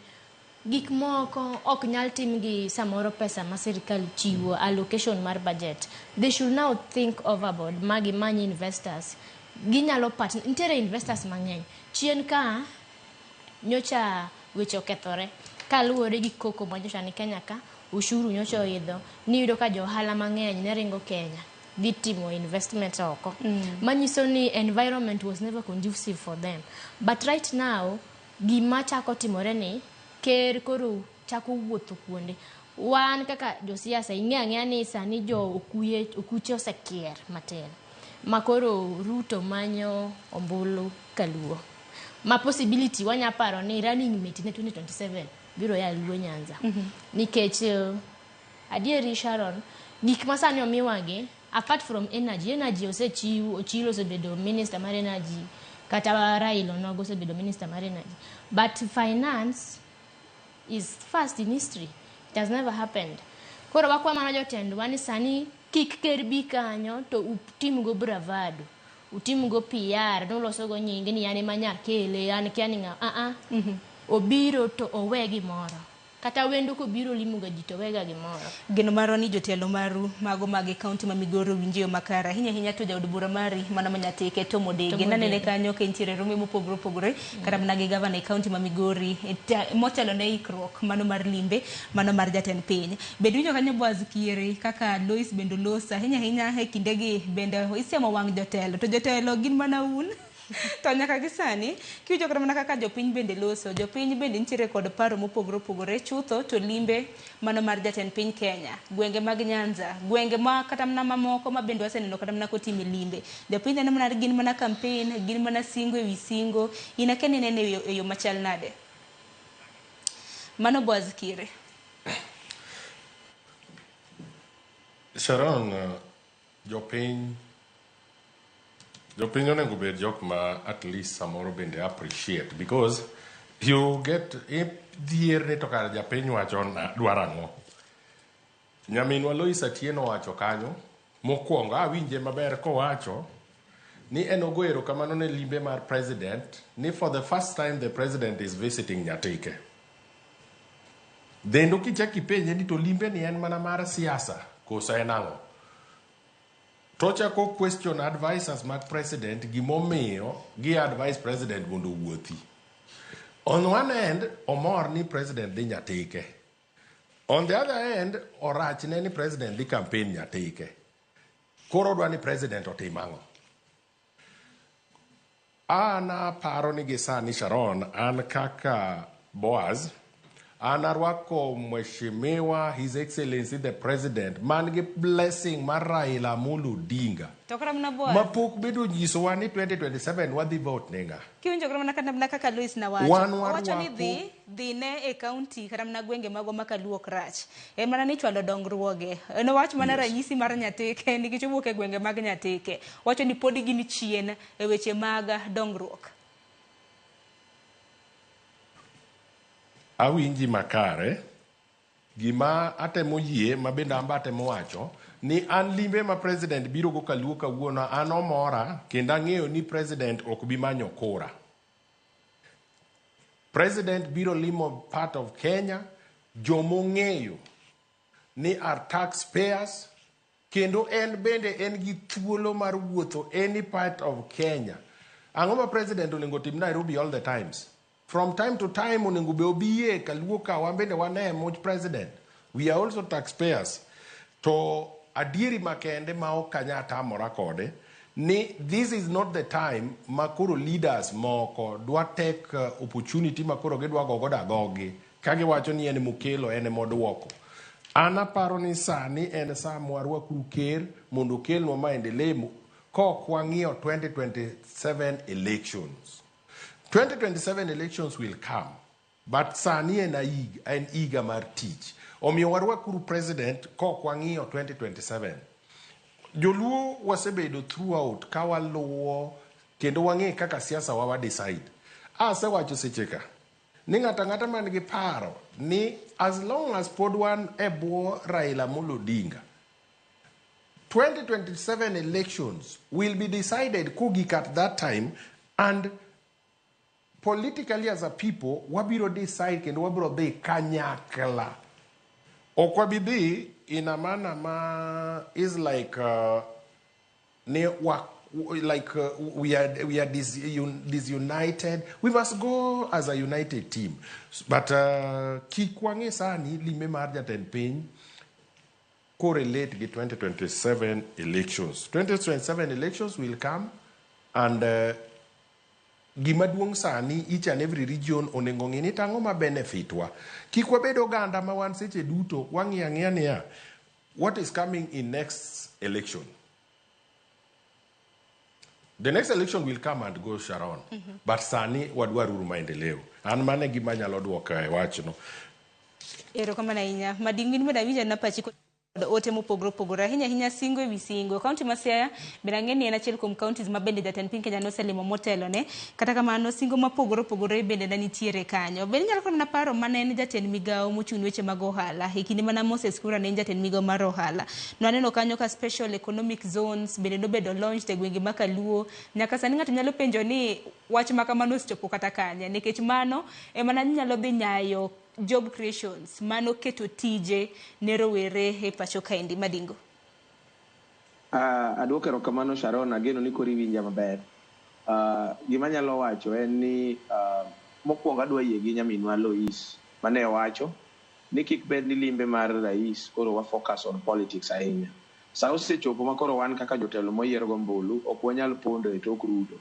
gik moko ok nyal tim gi samoro pesa ma sirikal chiwo allocation mar budget. They should now think overboard ma gimany investors. Ginyalo partner, nitiere investors mang'eny. Chien ka nyocha weche okethore kaluwore gi koko ma nyocha ni Kenya ka, ushuru nyocha oidho, niyudo ka jo ohala mang'eny ne ringo Kenya dhi timo investment oko. Manyiso ni environment was never conducive for them. But right now, gima chako timore ni ker koro chako wuotho kuonde. Wan kaka josiasa ing'eyo ang'eya ni sani jo okuye, okuche osekier matin. Ma koro Ruto manyo ombulu kaluo. Ma possibility wanya paro ni running mate ne 2027 biro ya Luo Nyanza. Nikech adieri Sharon, gik ma sani omiwagi, apart from energy, energy osechiw, Ochilo osebedo minister mar energy, kata Raila onogo osebedo minister mar energy. But finance is first in history. It has never happened. Koro wakwa mana jotendwa ni sani kik ker bi kanyo to utimgo bravado. Utimgo PR, nulosogo nying ni an ema nyakele, an kia ni ng'a. Obiro to owe gimoro. Kata wendo kobiro limo ga ji to wega gimoro. Geno marwa ni jotelo maru mago mag kaunti ma Migori owinjo yo makare ahinya ahinya to jaod bura mari mana ma Nyatike Tom Odege. Tom Nanene Odege. kanyo ka entiere rombe mopogore opogore kata mana gi gavana e kaunti ma Migori motelo ne ikruok mano mar limbe mano mar jatend piny. Bende winjo kanyo Boaz Kieri kaka Lois bende oloso ahinya ahinya e kindegi bende isiemo wang' jotelo to jotelo gin mana un. To nyaka gi sani kiwinjo kata mana kaka jopiny bende loso, jopiny bende nitiere kod paro mopogore opogore chutho to limbe mano mar jatend piny Kenya, gwenge mag Nyanza, gwenge ma kata mana mamoko ma bende waseneno kata mana kotime limbe. Jopiny neno mana gin mana campaign, gin mana singo ewi singo. In akia ni inene e yo machal nade? Mano Boaz Kieri. Sharon, jopiny onego bed jok ma at least samoro bende appreciate because you get dhier ni to kar japiny wacho na dwaro ang'o. Nyaminwa Lois Atieno wacho kanyo mokwongo awinje maber kowacho ni en ogo erokamano ne limbe mar president ni for the first time the president is visiting Nyatike. Kendo kichak ipenje ni to limbe ni en mana mar siasa koso en ang'o? To chako question advisors mag president gimomiyo gi advise president mondo owuothi. On one end, omor ni president dhi Nyatike. On the other hand, orachne ni president dhi campaign Nyatike. Koro odwa ni president otim ang'o? An aparo ni gi sani Sharon, an kaka Boaz, an arwako Mheshimiwa His Excellency the President man gi blessing mar Raila Amolo Odinga To kata mana Boaz, mapok bedo nyisowa ni 2027 wadhi vote ne ng'a. Kiwinjo kata mana kata mana kaka Lois nawacho. Wan Owacho ni warwako dhi dhi ne e county kata mana gwenge magwa ma Kaluo ok rach. En mana ni chwalo dongruoge. En owach mana ranyisi mar Nyatike nikech owuok e gwenge mag Nyatike. Owacho ni pod gin chien e weche mag dongruok. Awinji makare. Gima atemo yie ma bende an be atemo wacho ni an limbe ma president biro go Kaluo kawuono an omora kendo ang'eyo ni president ok bi manyo kura. President biro limo part of Kenya jomong'eyo ni are taxpayers kendo en bende en gi thuolo mar wuotho any part of Kenya. Ang'o ma president onego tim Nairobi all the times? From time to time onego be obiye Kaluo ka wan bende wane much president. We are also taxpayers. To adieri makende ma ok anyal tamora kode ni this is not the time ma koro leaders moko dwa take opportunity ma koro gidwa go godo agogi ka giwacho ni en mokelo en emoduoko. An aparo ni sani en sa mwarwakuru ker mondo okelnwa maendeleo kok wang'iyo 2027 elections. 2027 elections will come, but sani en en higa mar tich. Omiyo warwakuru president kok wang'iyo 2027. Joluo wasebedo throughout ka waluwo kendo wang'e kaka siasa wa wa decide. Asewacho seche ka ni ng'ato ang'ata man gi paro ni as long as pod wan e bwo Raila Amolo Odinga 2027 elections will be decided kogik at that time and politically as a people wabiro decide kendo wabiro dhi kanyakla. Ok wabi dhi in a manner ma is like ni wa, like we are disunited. We must go as a united team. But kik wang'e sani limbe mar jatend piny correlate gi 2027 elections. 2027 elections will come and gima duong' sani each and every region onego ng'i ni tang'o ma benefit wa. Kik wabed oganda ma wan seche duto wang'iyo ang'iya niya what is coming in next election. The next election will come and go, Sharon. But sani wadwaruru maendeleo. An mane gima anyalo duoko e wachno. Erokamano ahinya. Mading in bende awinjo na pachi kod ote mopogore opogore ahinya ahinya singo ewi singo. Kaunti ma Siaya bende ang'e ni en achiel kuom counties ma bende jatend piny Kenya noselimo motelo ne. Kata kamano singo mopogore opogore bende ne nitiere kanyo. Bende inyalo mana paro mane en jatend migawo mochung' weche mag ohala e kinde mana Moses Kuria ne en jatend migawo mar ohala. Nwaneno kanyo ka special economic zones bende nobedo launched e gwenge ma Kaluo. Nyaka sani ng'ato nyalo penjo ni wach ma kamano osechopo kata kanye nikech mano ema ne nyalo dhi nyayo job creations mano keto tije ne rowere e pacho kaendi Madingo. Aduoko erokamano Sharon, ageno ni koro iwinja maber. Gima anyalo wacho en ni mokwongo adwa yie gi nyaminwa Lois mane owacho ni kik bed ni limbe mar rais koro wa focus on politics ahinya. Sa osechopo ma koro wan kaka jotelo moyier gombulu ok wanyal pondo e tok Ruto.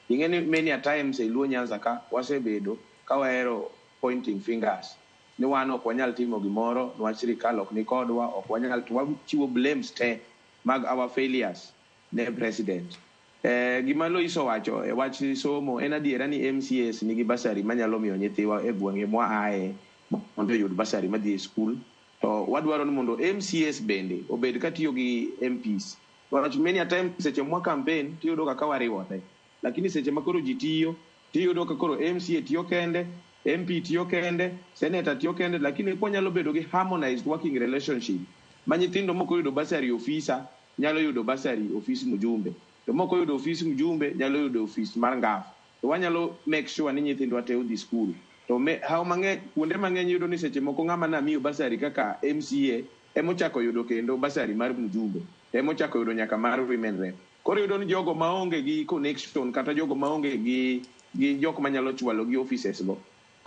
Ing'e ni many a times e Luo Nyanza ka wasebedo ka wahero pointing fingers ni wan ok wanyal timo gimoro niwach sirikal ok ni kodwa, ok wanyal wachiwo blames te mag our failures ne president. Gima Lois owacho e wach somo en adiera ni MCAs nigi bursary manyalo miyo nyithiwa e gwenge mwaaye mondo oyud bursary madhi e skul. To wadwaro ni mondo MCAs bende obed katiyo gi MPs. Wach many a time seche mwa campaign tiyudo kaka wariwore. Lakini seche ma koro ji tiyo tiyudo ka koro MCA tiyo kende, MP tiyo kende, senator tiyo kende, lakini kwanyalo bedo gi harmonized working relationship ma nyithindo mok oyudo bursary ofisa nyalo yudo bursary ofis mjumbe to mok oyudo ofis mjumbe nyalo yudo ofis mar ngaf to wanyalo make sure ni nyithindwa te odhi skul to me, hao mang'eny kuonde mang'eny yudo ni seche moko ng'ama namiyo bursary kaka MCA emochako yudo kendo bursary mar mjumbe emochako yudo nyaka mar women rep. Koro iyudo ni jogo maonge gi connection kata jogo maonge gi jok manyalo chwalo gi offices go.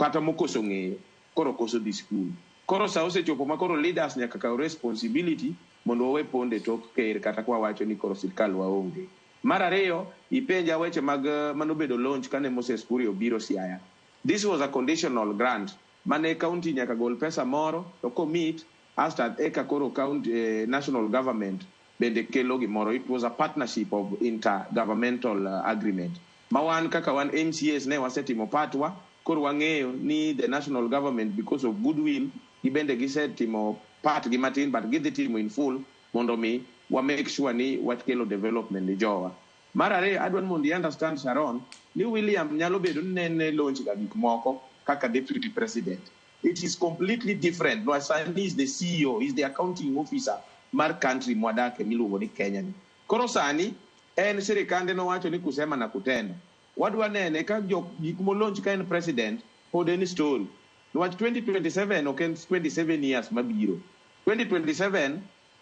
Kata mokoso ng'eyo, koro koso dhi skul. Koro sa osechopo ma koro leaders nyaka kaw responsibility mondo wawe pondo e tok ker kata kwa wacho ni koro sirkal waonge. Mar ariyo, ipenja weche mag manobedo launch kane Moses Kuria obiro Siaya. This was a conditional grant mane county nyaka gol pesa moro to commit after eka koro county, national government bende kelo gimoro. It was a partnership of intergovernmental agreement. Ma wan kaka wan MCAs ne wasetimo patwa, koro wang'eyo ni the national government, because of goodwill, gibende gisetimo part gi matin, but gidhi timo in full mondo mi wa make sure ni wakelo development ni jowa. Mar ariyo, adwa ni mondo i understand, Sharon, ni William nyalo bedo ni nene launch ga gik moko kaka deputy president. It is completely different. No, sani is the CEO, is the accounting officer mar country mwadake miluongo ni Kenya ni. Koro sani en sirikande nowacho ni kusema na kutenda. Wadwa nene ka jok gik molaunch ka en president pod en story. Niwach 2027 ok en 27 years mabiro. 2027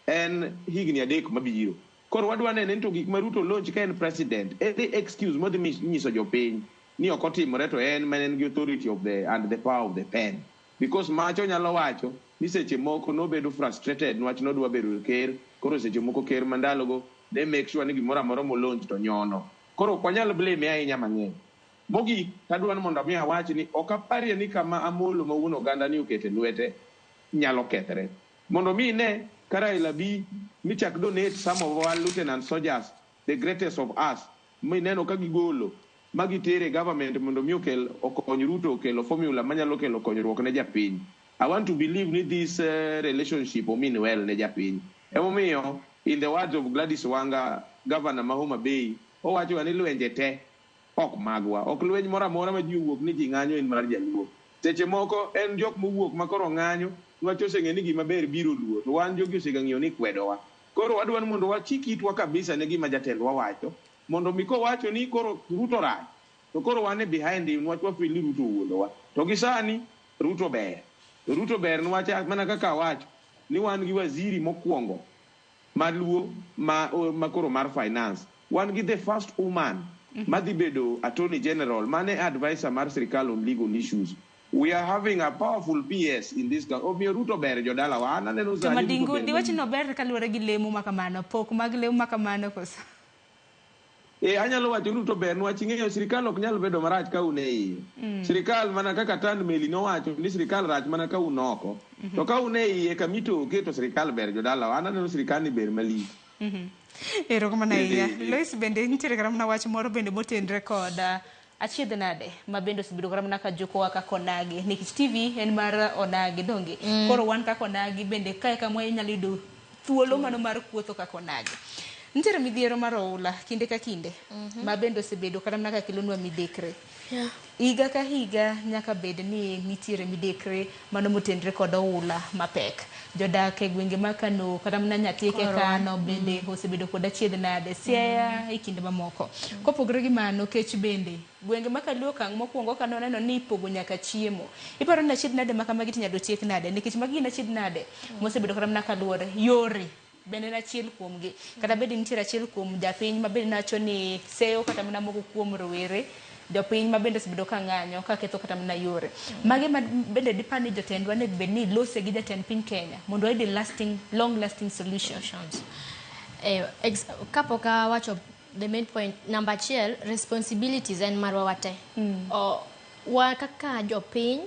en higni 3 mabiro. Koro wadwa nene ni to gik ma Ruto launch ka en president, any excuse modhi nyiso jopiny ni ok otimore to en mana en gi authority of the and the power of the pen. Because macho nyalo wacho ni seche moko nobedo frustrated niwach nodwa bedo ker, koro seche moko ker mandalogo ne make sure ni gimoro amora molaunch to nyono. Koro ok wanyal blame ahinya mang'eny. Mogik, adwa ni mondo mi awach ni ok aparie ni kama Amolo ma wuon oganda ni okete lwete nyalo kethre. Mondo mi ine ka Raila bi michak donate some of our lieutenant soldiers, the greatest of us, mineno ka gigolo ma gitere government mondo mi okel okony Ruto okelo formula manyalo kelo konyruok ne japiny. I want to believe ni this relationship omean well ne japiny. Emomiyo, in the words of Gladys Wanga, governor ma Homa Bay, owacho ni lwenje te ok magwa. Ok lweny moro amora ma ji owuok ni ji ng'anyo en mar jaluo. Seche moko en jok mowuok ma koro ng'anyo, niwach oseng'e ni gima ber biro luo, to wan jogi osega ng'eyo ni kwedowa. Koro wadwa ni mondo wachik itwa kabisa ne gima jatendwa wacho, mondo mi kowacho ni koro Ruto rach, to koro wan e behind him, niwach wafeel ni Ruto owuondowa. To gi sani, Ruto ber. To Ruto ber niwach mana kaka awacho, ni wan gi waziri mokwongo maluo ma koro mar finance. Wan gi the first woman madhi bedo attorney general, mane advisor mar sirikal on legal issues. We are having a powerful PS in this country. Omiyo Ruto ber jodalawa. An aneno To sani Ruto Madingu, ber diwach ni ober kaluwore gi lemo ma kamano, pok mag lemo ma kamano koso? Anyalo wacho Ruto ber niwach ing'eyo sirikal ok nyal bedo marach ka un e iye. Sirikal mana kaka Tan Meli nowacho ni sirikal rach mana ka un oko. To ka un e iye kamitoke to sirikal ber jodalawa. An aneno sirikal ni ber malich. Erokamano ahinya. Lois bende nitiere kata mana wach moro bende motenre kod achiedh nade ma bende osebedo kata mana ka jukowa kaka onagi, nikech TV en mar onagi donge. Koro wan kaka onagi bende kae kama inyalo yudo thuolo mano mar kuotho kaka onagi. Nitiere midhiero mar oula kinde ka kinde ma bende osebedo kata mana ka kelonwa midekre. Higa ka higa nyaka bed ni nitiere midekre mano motenre kod oula mapek. Jodak e gwenge ma Kano kata mana Nyatike Kano bende osebedo kod achiedh nade, Siaya e kinde mamoko. Kopogore gi mano, kech bende gwenge ma Kaluo okang' mokwongo kane oneno ni ipogo nyaka chiemo. Iparo ni achiedh nade ma kamagi to inyalo tiek nade? Nikech magi gin achiedh nade mosebedo kata mana kaluwore. Yore bende en achiel kuomgi. Kata bed ni nitiere achiel kuom japiny ma bende nawacho ni seyo kata mana moko kuom rowere, jopiny ma bende osebedo ka ng'anyo ka ketho kata mana yore. Mage ma bende dipar ni jotendwa onego bed ni lose gi jatend piny Kenya mondo wayud lasting, long lasting solutions. Kapok awacho the main point, number achiel, responsibilities en marwa wate. Wa kaka jopiny,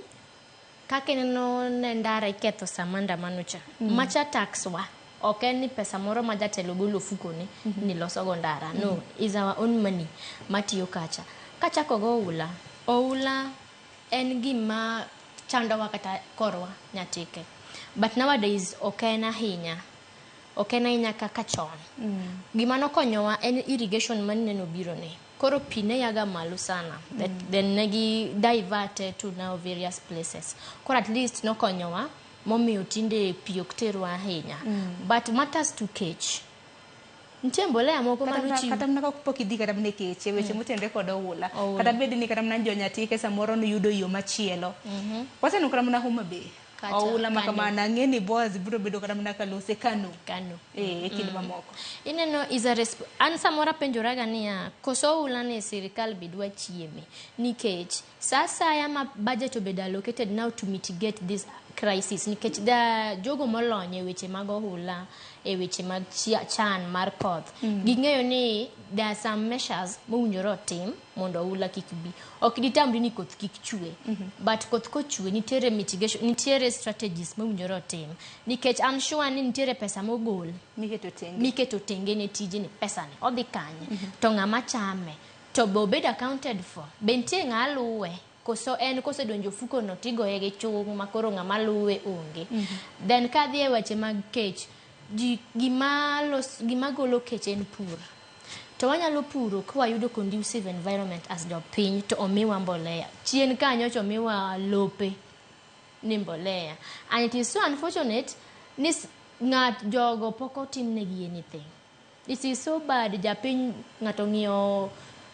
kaka ineno ne ndara iketho sama andamano cha. Macha tax wa. Ok en ni pesa moro ma jatelo golo ofukone ni losogo ndara. No, is our own money matiyo kacha. Kachako go oula. Oula en gima chandowa kata korwa Nyatike. But nowadays ok en ahinya. Ok en ahinya kaka chon. Gima nokonyowa en irrigation maneno biro ni. Koro pi ne yaga malo sana. Then negi divert to now various places. Koro at least nokonyowa momiyo tinde pi ok terwa ahinya. But matters to kech. Nitie mbolea moko manochiw. Kata mana kapok idhi kata mana e keche, weche motenre kod oula. Kata bed ni kata mana jo Nyatike samoro noyudo yo machielo. Waseneno kata mana Homa Bay. Kata Oula ma Kano. kamano ang'e ni Boaz biro bedo kata mana kalose Kano. Kano. E kinde mamoko. Ineno is a an samoro apenjoraga niya, koso oula ni sirikal be dwa chieme nikech sa asaya ma budget obedo allocated now to mitigate this crisis, nikech da jogo molony e weche mag ohula, e weche mag chan mar koth, ging'eyo ni there are some measures mowinjore otim mondo oula kik bi. Ok ditamri ni koth kik chwe, but koth kochwe nitiere mitigation, nitiere strategies mowinjore otim, nikech I'm sure ni nitiere pesa mogol miketo tenge, miketo tenge ne tijni. Pesa ni odhi kanye? To ng'ama chame? To be obed accounted for? Be nitie ng'a luwe? Koso en kosedonjo ofuko no tigoye gi chung' ma koro ng'ama luwe onge? Then kadhi e weche mag kech, ji gima golo kech en pur. To wanyalo puro ka wayudo conducive environment as jopiny, to omiwa mbolea. Chien kanyo to omiwa lope ni mbolea. And it is so unfortunate ni ng'at jogo pok otimnegi anything. It is so bad. Japiny ng'ato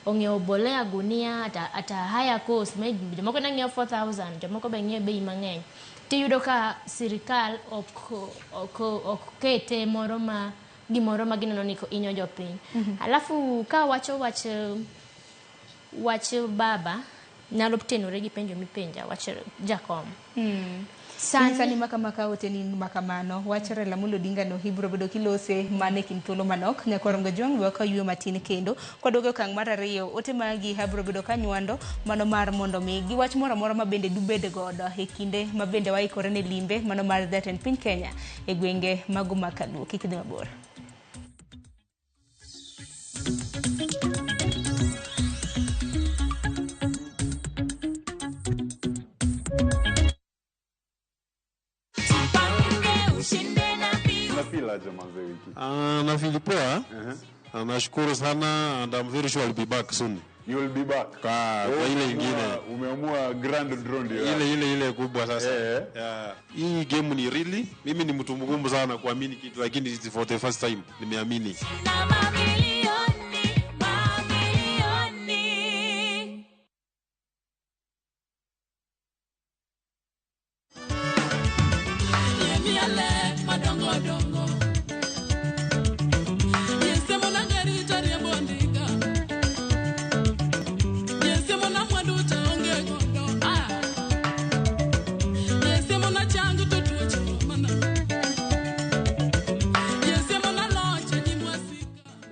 ong'iewo mbolea gunia at a higher cost, maybe jomoko ne ng'iewo 4000, jomoko be ng'iewo bei mang'eny. Tiyudo ka sirikal ok kete moro ma gimoro ma gineno ni inyo jopiny. Alafu ka wacho wach baba nyalo tenore gi penjo mipenja wach jakom. Sani maka ote ni makamano wach Raila Amolo Odinga no ibiro bedo kilose mana e kind thuolo manok. Nyakwar Ojwang' we wakaw yueyo matin kendo kwaduogo e okang' mar ariyo ote magi abiro bedo kanywando mano mar mondo mi gi wach moro amora ma bende dubed godo e kinde ma bende waikore ne limbe mano mar jatend piny Kenya e gwenge mago ma Kaluo. Kik idhi mabor. Unafeel aje manze wiki? Nafeel poa. Nashukuru sana and I'm very sure I'll be back soon. You will be back. Kwa ile ingine. Umeamua grand draw ndio. Ile kubwa sasa. Yeah. Hii game ni really, mimi ni mtu mgumu sana kuamini kitu, lakini it's for the first time nimeamini. Na mamilioni, mamilioni. Yemiale madongo dongo. Yesemo na gari tariembo ndika. Yesemo na mwandu taonge godo. Yesemo na changu to tuoche mana. Yesemo na loche ni mwasika.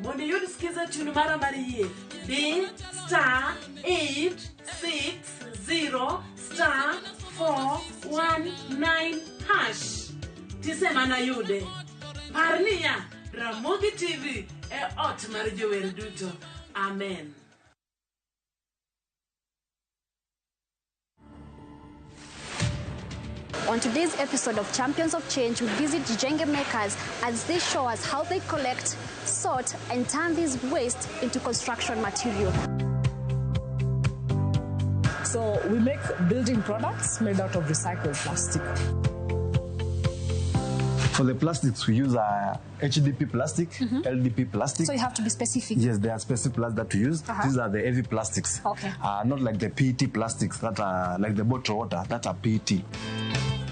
Mondo iyud skiza tune mara mar yie, di star 860 star 419 hash. Tisema nayude. Par niya, Ramogi TV e ot mar jower duto. Amen. On today's episode of Champions of Change, we visit Jijenge makers as they show us how they collect, sort, and turn this waste into construction material. So we make building products made out of recycled plastic. For the plastics, we use HDP plastic, LDP plastic. So you have to be specific. Yes, there are specific plastics that we use. These are the heavy plastics. Not like the PET plastics that are like the bottled water, that are PET.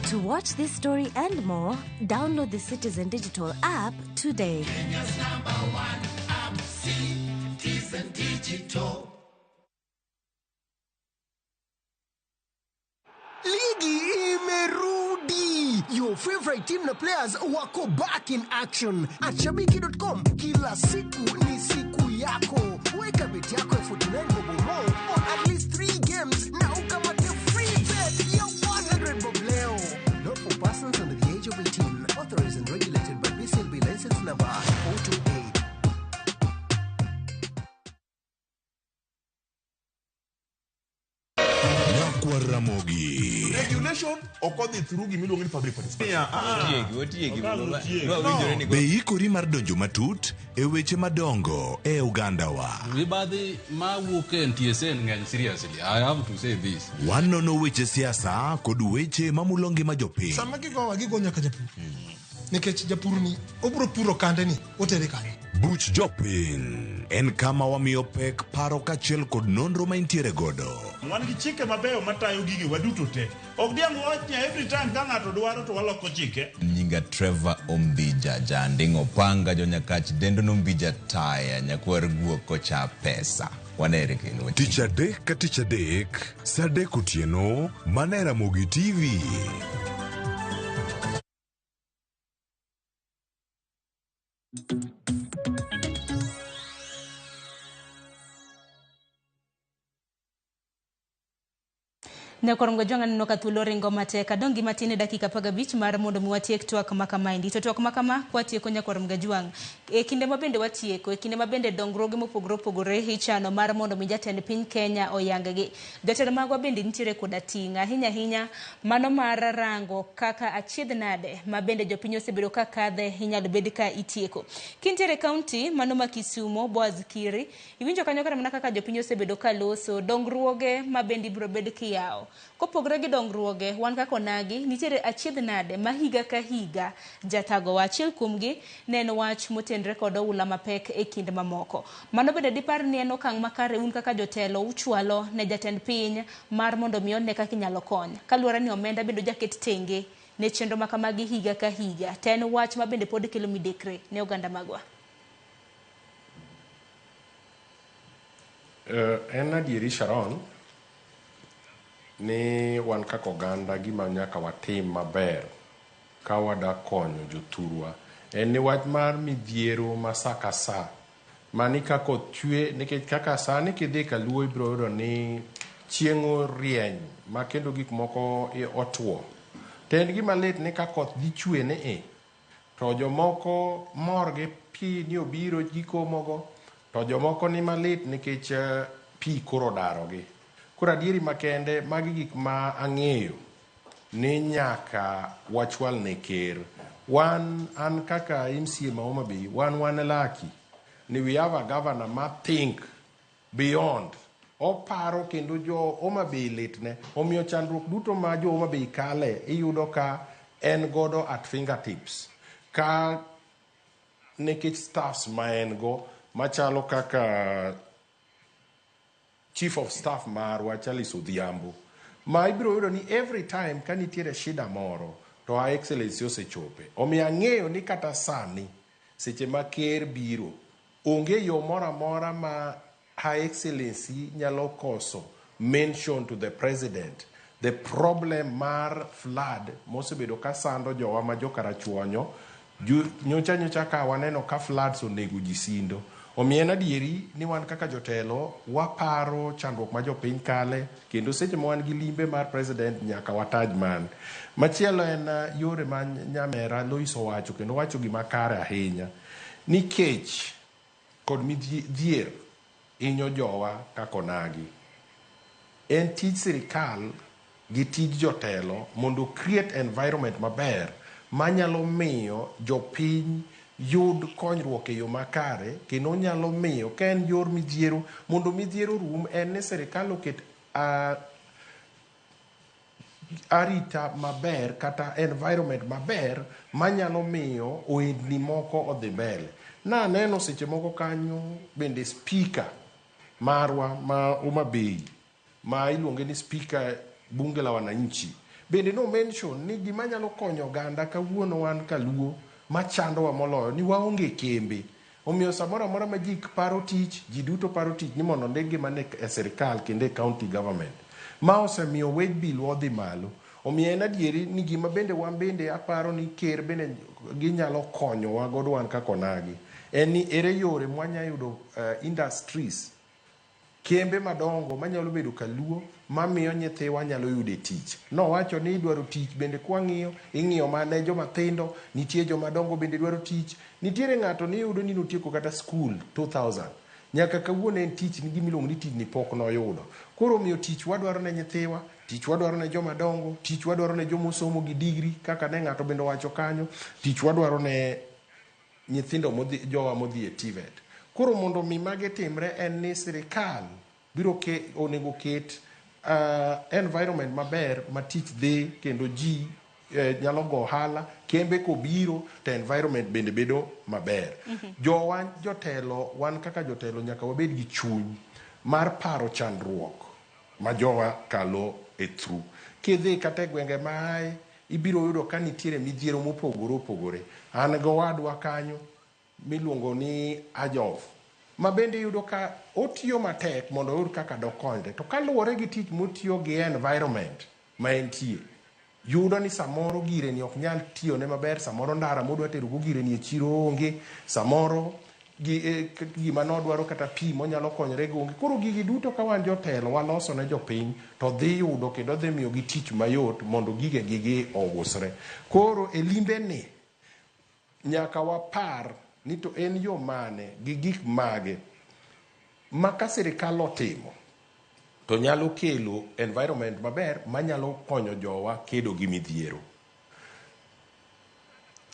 To watch this story and more, download the Citizen Digital app today. Kenya's number one app, Citizen Digital. Ligi imerudi. Your favorite team na players wako back in action. At shabiki.com kila siku ni siku yako. Weka bet yako ya 49 bob or more on at least 3 games na ukamate free bet ya 100 bob leo. Not for persons under the age of 18. Authorized and regulated by BCLB license number 028. Nyakwar Ramogi. Regulation ok odhi through gimiluongo ni public participation. Otiegi, No. Be ikori mar donjo matut e weche madongo e ogandawa. Mibadhi mawuok e NTSA ng'eny seriously. I have to say this. Wanono weche siasa kod weche mamulo ngima jopiny. Sama gigowa gigo nyaka japur. Nikech japur ni obiro puro kande ni otere kanye. Buch jopiny en kama wamiyo pek paro kaachiel kod nonro ma intiere godo. Wan gi chike mabeyo matayo gige waduto te. Ok diang' wach ni every time ka ng'ato dwaro to waloko chike. Nyinga Trevor Ombija Janding Opanga jonyakach dendo nombija taya nyakwar guok kocha pesa. Wanere kendo. Tich adek ka tich adek, sa adek otieno, mana e Ramogi TV. Nyakorongo jwang' aneno ka thuolo ringo matek. Adong' gi matin e dakika 15 mar mondo mi watiek twak ma kamaendi. To twak ma kama kwatieko nyakorongo jwang'. E kinde ma bende watieko, e kinde ma bende dongruoge mopogore opogore ichano mar mondo mi jatend piny Kenya oyang gi. Jatelo magwa bende nitiere koda ting' ahinya ahinya mano mar rango kaka achiedh nade ma bende jopiny osebedo ka kadhe inyalo bed ka itieko. Kintiere kaunti mano ma Kisumo, Boaz Kiri, iwinjo kanyo kata mana kaka jopiny osebedo ka loso dongruoge ma bende ibiro bed kiyawo. Kopogore gi dongruoge, wan kaka onagi, nitiere achiedh nade ma higa ka higa jathagowa. Achiel kuomgi ne en wach motenre kod oula mapek e kind mamoko. Mano bende dipar ni en okang' makare un kaka jotelo uchwalo ne jatend piny mar mondo mi one kaka inyalo kony. Kaluwore ni omenda bende ojaket tenge ne chenro ma kamagi higa ka higa. To en wach ma bende pod kelo midekre ne oganda magwa. En adieri Sharon ni wan kaka oganda gima nyaka watim maber ka wada konyo jothurwa en ni wach mar midhiero ma sa ka sa mani ka koth chwe nikech kaka sani kidhi kaluo ibiro yudo ni chieng' orieny ma kendo gik moko otwo. To en gima lit ni ka koth dhi chwe ni i to jomoko mor gi pi ni obiro gikomogo to jomoko ni malit nikech pi koro odarogi. Koro adieri makende magi gik ma ang'eyo ni nyaka wachwal ne ker. Wan an kaka MCA ma Homa Bay wan lucky ni we have a governor ma think beyond. Oparo kendo jo Homa Bay litne. Omiyo chandruok duto ma jo Homa Bay kale iyudo ka en godo at fingertips. Ka nikech staffs ma en go machalo kaka chief of staff marwa Charles Odhiambo ma ibiro yudo ni every time ka nitiere shida moro to Her Excellency osechope. Omiyo ang'eyo ni kata sani seche ma ker biro onge yo moro amora ma Her Excellency nyalo koso mention to the president the problem mar flood mosebedo ka sando jowa ma jokarachuonyo. Nyocha nyocha ka waneno ka floods onego ji sindo. Omiyo en adieri ni wan kaka jotelo waparo chandruok ma jopiny kale kendo seche ma wan gi limbe mar president nyaka wataj man. Machielo en yore ma nyamera Lois owacho kendo owacho gima kare ahinya ni kech kod midhier hinyo jowa kaka onagi. En tij sirikal gi tij jotelo mondo create environment maber manyalo miyo jopiny yud konyruok e yo makare kendo nyalo miyo ka en yor midhiero mondo midhiero orum en ni sirikal oket arita maber kata environment maber manyalo miyo ohendni moko odhi mbele. Naneno seche moko kanyo bende speaker marwa ma Homa Bay ma iluonge ni speaker bunge la wananchi bende no mention ni gima nyalo konyo oganda kawuono wan kaluo machandowa moloyo ni waonge kembe. Omiyo samoro amora ma ji paro tich, ji duto paro tich ni mondo ondikgi mana e sirikal kendo e county government. Ma osemiyo wage bill wa odhi malo. Omiyo en adieri ni gima bende wan bende aparo ni ker bende ginyalo konyowa godo wan kaka onagi. En ni ere yore mwanya yudo industries kembe madongo manyalo bedo kaluo mamiyo nyithiwa nyalo yude tich. Nowacho ni idwaro tich bende kwang'iyo, ing'iyo mana joma tindo, nitie joma dongo bende dwaro tich. Nitiere ng'ato niyudo ni notieko kata skul 2000. Nyaka kawuono en tich ni gimiluongo ni tijni pok noyudo. Koro omiyo tich wadwaro ne nyithiwa, tich wadwaro ne joma dongo, tich wadwaro ne joma osomo gi digri kaka ne ng'ato bende owacho kanyo, tich wadwaro ne nyithindo modhi, jowa modhi e TVET. Koro mondo mi magi timre en ni sirikal biro onego ket environment maber ma tich dhi kendo ji nyalo go ohala, kembe kobiro to environment bende bedo maber. Jowa jotelo, wan kaka jotelo nyaka wabed gi chuny mar paro chandruok ma jowa kalo e through. Kidhi kata e gwenge maaye, ibiro yudo ka nitiere midhiero mopogore opogore. An gowadwa kanyo miluongo ni Ajof, ma bende iyudo ka otiyo matek mondo oyud kaka dokonyre. To kaluwore gi tich motiyo gi environment ma entie, yudo ni samoro gireni ok nyal tiyone maber, samoro ndara modwa tero go gireni e chiro onge, samoro gima nodwaro kata pi monyalo konyore go onge. Koro gigi duto ka wan jotelo waloso ne jopiny to dhi yudo kendo dhi miyogi tich mayot mondo gigegi ousre. Koro e limbe ni nyaka wapar ni to en yo mane gi gik mage ma ka sirikal otimo to nyalo kelo environment maber manyalo konyo jowa kedo gi midhiero.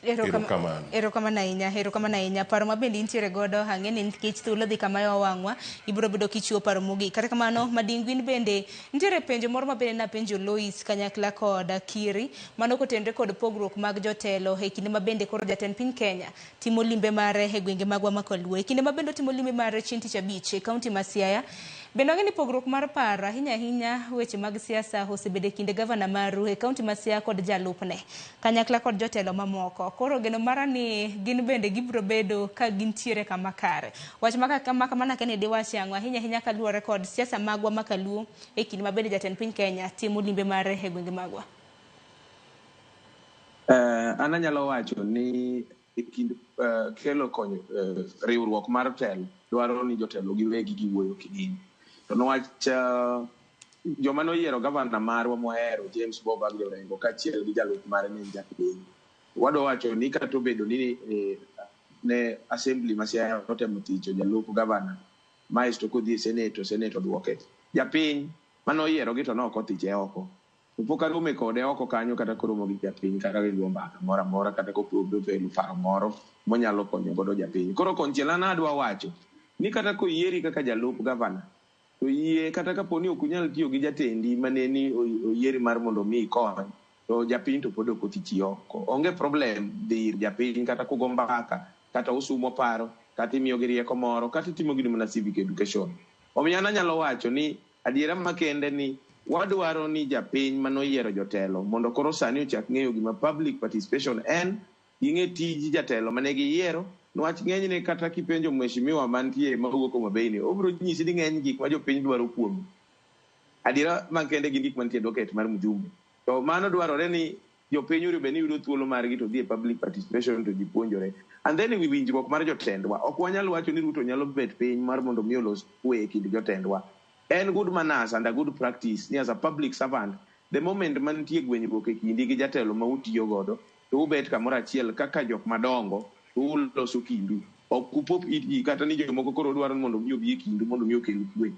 Erokamano. Erokamano ahinya, erokamano ahinya. Paro ma bende intiere godo, ang'e ni nikech thuolo dhi kama wang'wa, ibiro bedo kichiwo paro mogik. Kata kamano, Madingwin bende nitiere penjo moro ma bende napenjo Lois kanyakla kod Kiri, mano kotenore kod pogruok mag jotelo e kinde ma bende koro jatend piny Kenya timo limbe mare e gwenge magwa ma Kaluo. E kinde ma bende otimo limbe mare chieng' tich abich e kaunti ma Siaya, bende wang'e ni pogruok mar paro ahinya ahinya weche mag siasa osebedo e kinde gavana maru e kaunti ma Siaya kod jalupne kanyakla kod jotelo mamoko. Koro geno mara ni gin bende gibiro bedo ka gintiere kama kare. Wach ma kamano Kennedy diwachi ang'o ahinya ahinya kaluwore kod siasa magwa ma Kaluo e kinde ma bende jatend piny Kenya timo limbe mare e gwenge magwa. An anyalo wacho ni e kind kelo konyo riwruok mar telo dwaro ni jotelo giwegi giwuoyo kigin. To niwach joma noyiero gavana marwa mohero James Bob Agri Orengo kaachiel gi jalup mare ne en japiny. Wadwa wacho ni kata obedo ni ne assembly ma Siaya otemo thicho jalup gavana maestro kodhi e senate to senate oduoke. Japiny manoyierogi to nok othiche oko. To pok arome kode oko kanyo kata koromo gi japiny kata gigo mbaka moro amora kata kopelo paro moro monyalo konyo godo japiny. Koro konchiel an adwa wacho ni kata koyieri kaka jalup gavana to yie kata kapo ni ok unyal tiyo gi jatendi maneni oyieri mar mondo mi ikony to japiny to pod ok othichi oko. Onge problem dhi ir japiny kata kugo mbaka kata usumo paro kata imiyogi rieko moro kata itimo gini mana civic education. Omiyo an anyalo wacho ni adiera makende ni wadwaro ni japiny manoyiero jotelo mondo koro sani ochak ng'eyo gima public participation en, ging'e tij jatelo mane giyiero. Niwach ng'enyne kata kipenjo mheshimiwa mantie mawuok Homa Bay ni obiro nyisi ni ng'eny gik ma jopiny dwaro kuome. Adiera makende gin gik mantie e docket mar mjumbe. To mano dwarore ni jopiny onego bed ni yudo thuolo margi to dhi e public participation to ji puonjore. And then ewi winjruok mar jotendwa, ok wanyal wacho ni Ruto nyalo bet piny mar mondo mi olos kwe e kind jotendwa. En good manners and a good practice ni as a public servant, the moment mantie gwenyruok e kindi gi jatelo ma utiyo godo, to ubet kamoro achiel kaka jok madongo, to uloso kindu. Ok upop it ji kata ni jomoko koro dwaro ni mondo mi obi e kindu mondo mi okel kwe.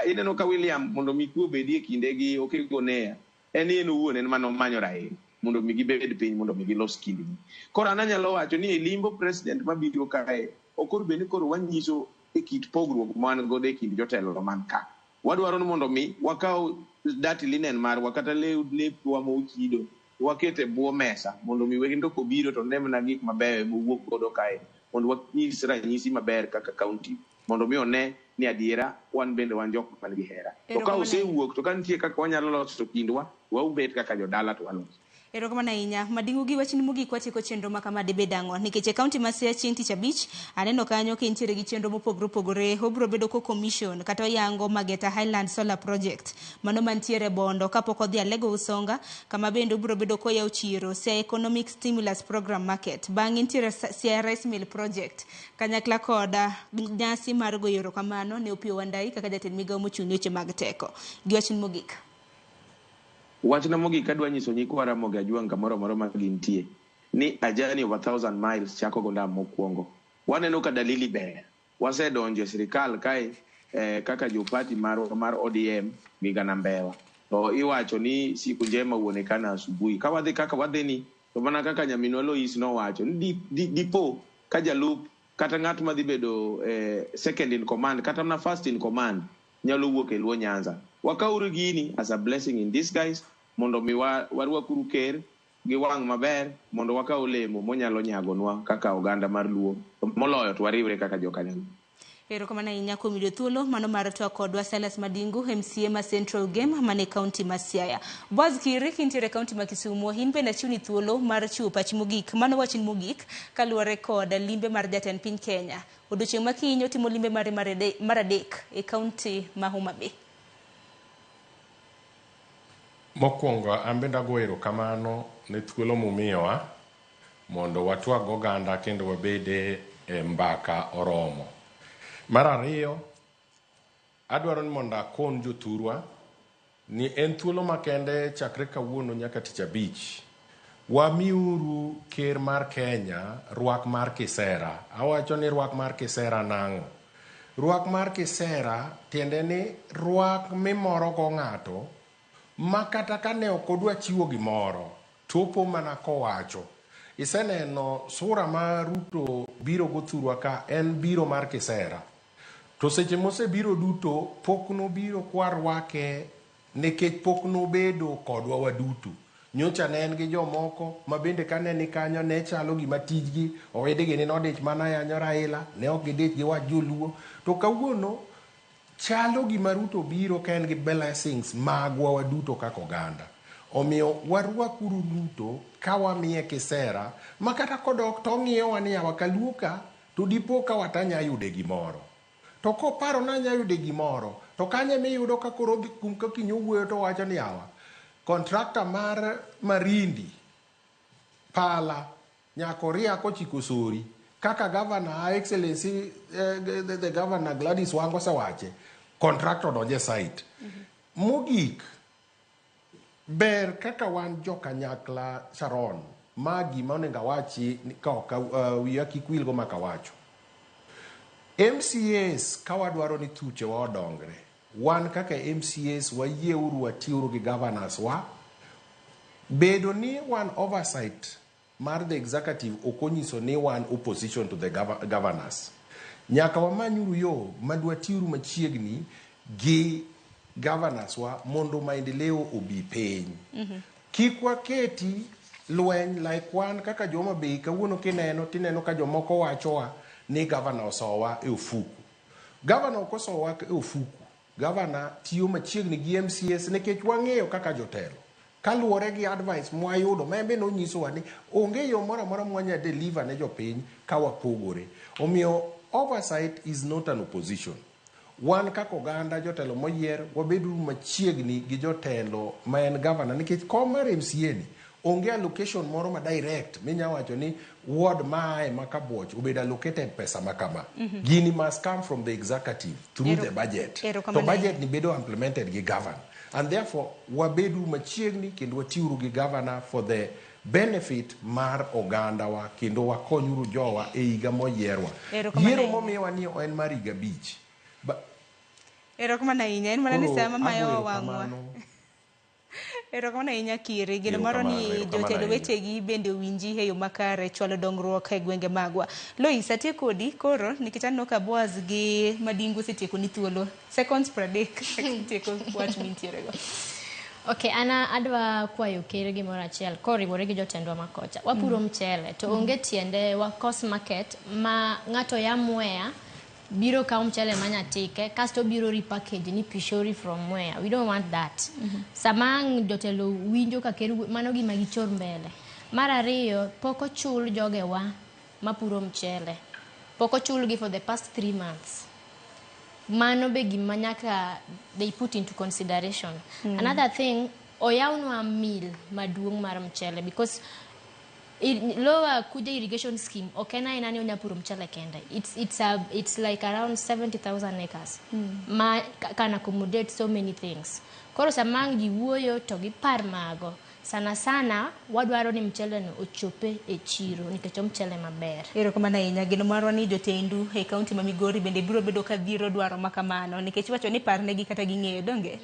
Ineno ka William mondo mi kwe obedi e kinde gi Okengo Neya, en en owuon en mano manyo Raila mondo mi gibed piny mondo mi gilos kindgi. Koro an anyalo wacho ni e limbo president mabiro kae ok onego bed ni koro wanyiso e kit pogruok ma wan godo e kind jotelo man ka. Wadwaro ni mondo mi wakaw dirty linen marwa kata lepwa mochido waket e bwo mesa mondo mi wendo kobiro to ne mana gik mabeyo mowuok godo kae mondo wanyis ranyisi maber kaka county mondo mi one ni adiera wan bende wan jok man gi hera. To ka osewuok to ka nitie kaka wanyalo loso kindwa, waubet kaka jodala to waloso. Erokamano ahinya. Madingu gi wachni mogik watieko chenro ma kama dibed ang'o? Nikech e kaunti ma Siaya chieng' tich abich, aneno kanyo ka intiere gi chenro mopogore opogore. Obiro bedo ko commission kata oyango Mageta Highland Solar Project mano mantiere Bondo kapok odhi Alego Usonga kama bende obiro bedo koyawo chiro Siaya Economic Stimulus Program Market. Bang'e nitiere Siaya Rice Mill Project kanyakla kod nyasi mar goyo erokamano ne Opiyo Wandayi kaka jatend migawo mochung' ne weche mag teko. Gi wachni mogik. Wachna mogik adwa nyiso nyikwa Ramogi Ajwang' kamoro amora ma gintie ni a journey of 1,000 miles chako go ndam mokwongo. Waneno ka dalili ber. Wasedonjo e sirikal kae kaka jo party marwa mar ODM gi Gana Mbewa. To iwacho ni siku njema huonekana asubuhi. Ka wadhi kaka wadhi ni to mana kaka nyaminwa Lois nowacho ni dipo ka jalup kata ng'at madhi bedo second in command kata mana first in command nyalo wuok e Luo Nyanza. Wakauru gini as a blessing in disguise mondo mi warwakuru ker gi wang' maber mondo wakaw olemo monyalo nyagonwa kaka oganda mar Luo moloyo to wariwre kaka jokanyo. Erokamano ahinya kuom yudo thuolo mano mar twak kodwa Silas Madingu, MCA ma Central Game mane kaunti ma Siaya. Boaz Kiri kintiere e kaunti ma Kisumu, in bende achiwni thuolo mar chiwo pachi mogik, mano wachni mogik kaluwore kod limbe mar jatend piny Kenya. Odiochieng' ma kiny otimo limbe mare mar adek e kaunti ma Homa Bay. Mokwongo an bende ago erokamano ne thuolo mumiyowa mondo watwag oganda kendo wabede e mbaka oromo. Mar ariyo, adwaro ni mondo akon jothurwa ni en thuolo makende chakre kawuono nyaka tich abich. Wamiuru ker mar Kenya rwak mar kisera. Awacho ni rwak mar kisera nang'o? Rwak mar kisera tiende ni rwak mimorogo ng'ato ma kata ka ne ok odwa chiwo gimoro, topo mana kowacho. Iseneno sura ma Ruto biro go thurwa ka en biro mar kisera. To seche mosebiro duto, pok nobiro kwarwake nikech pok nobedo kodwa waduto. Nyocha ne en gi jomoko ma bende kane ni kanyo ne chalo gima tijgi owedegi ni nodich mana yanyo Raila, ne ok gidich gi wach joluo. To kawuono chalo gima Ruto biro ka en gi blessings magwa waduto kaka oganda. Omiyo warwakuru Ruto ka wamiye kisera ma kata kodok to ong'iyowa ni yawa kaluo ka to dipo ka watanya yude gimoro. To koparo ni anya yude gimoro, to kanye miyudo ka koro odhi kum ka kiny owuoyo to owacho ni yawa, kontrakta mar Marindi pala nyaka oria kochiko Sori kaka governor Her Excellency the governor Gladys Wanga osewache, contractor odonje e site. Mogik, ber kaka wan jokanyakla Sharon, ma gima onego awachi ka ok wiya kik wilgo maka wacho. MCAs ka wadwaro ni thuchewa odongre, wan kaka MCAs wayieuru watiuru gi governors wa. Bedo ni wan oversight mar the executive ok onyiso ni wan opposition to the governors. Nyaka wamanyuru yo madwatiuru machiegni gi governors wa mondo maendeleo obi piny. Kik waketi lweny like wan kaka joma Bay kawuono kineno tineno ka jomoko wachowa ni governor osowa e ofuku. Governor ok osowa e ofuku. Governor tiyo machiegni gi MCAs nikech wang'eyo kaka jotelo. Kaluwore gi advice mwayudo ma en be nonyisowa ni onge yo moro amora mwanya deliver ne jopiny ka wapogore. Omiyo oversight is not an opposition. Wan kaka oganda jotelo moyier wabeduru machiegni gi jotelo ma en governor nikech kom mar MCA ni onge allocation moro ma direct minya wacho ni ward maae ma Kabuoch obedo allocated pesa ma kama. Gini must come from the executive through the budget. To budget ni bedo implemented gi governor. And therefore wabedu machiegni kendo watiuru gi governor for the benefit mar ogandawa kendo wakonyuru jowa e higa moyierwa. Yiero momiwa ni en mar higa 5. Erokamano ahinya, en mana ni sama mayo wang'wa. Erokamano ahinya Kiri, geno moro ni jotelo wechegi bende owinji e yo makare chwalo dongruok e gwenge magwa. Lois, atie kodi koro nikech aneno ka Boaz gi Madingu osetieko ni thuolo. Seconds 30 tieko wach mintiere go. Okay, ana adwa kwayo ker gimoro achiel koriwore gi jotendwa makocha. Wapuro mchele to onge tiende wakos market ma ng'ato ya Mwea biro kawo mchele ma Nyatike kasto biro repackage ni Pishori from Mwea. We don't want that. Sama ang' jotelo winjo ka ker mano gima gichor mbele. Mar ariyo, pok ochul jogewa mapuro mchele. Pok ochulgi for the past 3 months. Mano be gima nyaka they put into consideration. Another thing, oyawnwa mill maduong' mar mchele because Lower Kuja irrigation scheme ok en aena ni onya puro mchele kende. It's like around 70,000 acres ma can accommodate so many things. Koro sama ang' ji wuoyo to gipar mago. Sana sana wadwaro ni mchele no ochope e chiro nikech omchele maber. Erokamano ahinya. Geno marwa ni jotendu e kaunti ma Migori bende biro bedo ka dhiro dwaro ma kamano nikech iwacho ni parnegi kata ging'eyo donge.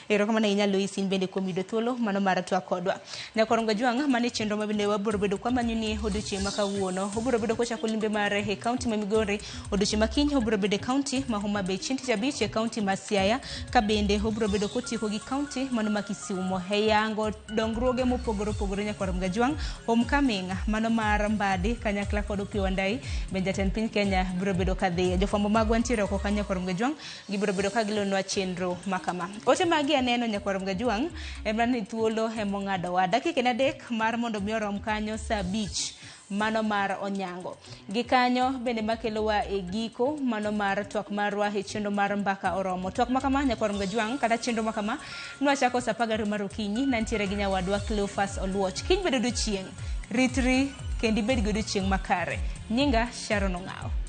Erokamano ahinya Lois in bende kuom yudo thuolo mano mar twak kodwa. Nyakorongo Jwang' mane chenro ma bende wabiro bedo kwamanyo ni odiochieng' ma kawuono. Obiro bedo kochako limbe mare e kaunti ma Migori. Odiochieng' ma kiny obiro bedo e kaunti ma Homa Bay. Chieng' tich abich e kaunti ma Siaya ka bende obiro bedo kotieko gi kaunti mano ma Kisumo. E yango dongruoge mopogore opogore Nyakorongo Jwang' homecoming mano mar Mbadi kanyakla kod Opiyo Wandayi bende jatend piny Kenya biro bedo kadhiye. Jofwambo magwa ntiere oko kanyo Nyakorongo Jwang' gibiro bedo ka gilonwa chenro ma kama. Ote magi aneno Nyakorongo Jwang' en mana ni thuolo emong'adowa. Dakika en adek mar mondo mi orom kanyo saa abich mano mar onyango. Gi kanyo bende makelowa e giko mano mar twak marwa e chenro mar mbaka oromo. Twak ma kama Nyakorongo Jwang' kata chenro ma kama nwachako saa 12 mar okinyi nantiere gi nyawadwa Cleophas Oluoch. Kiny bedo odiochieng', ritri kendo ibed gi odiochieng' makare. Nyinga Sharon Ong'awo.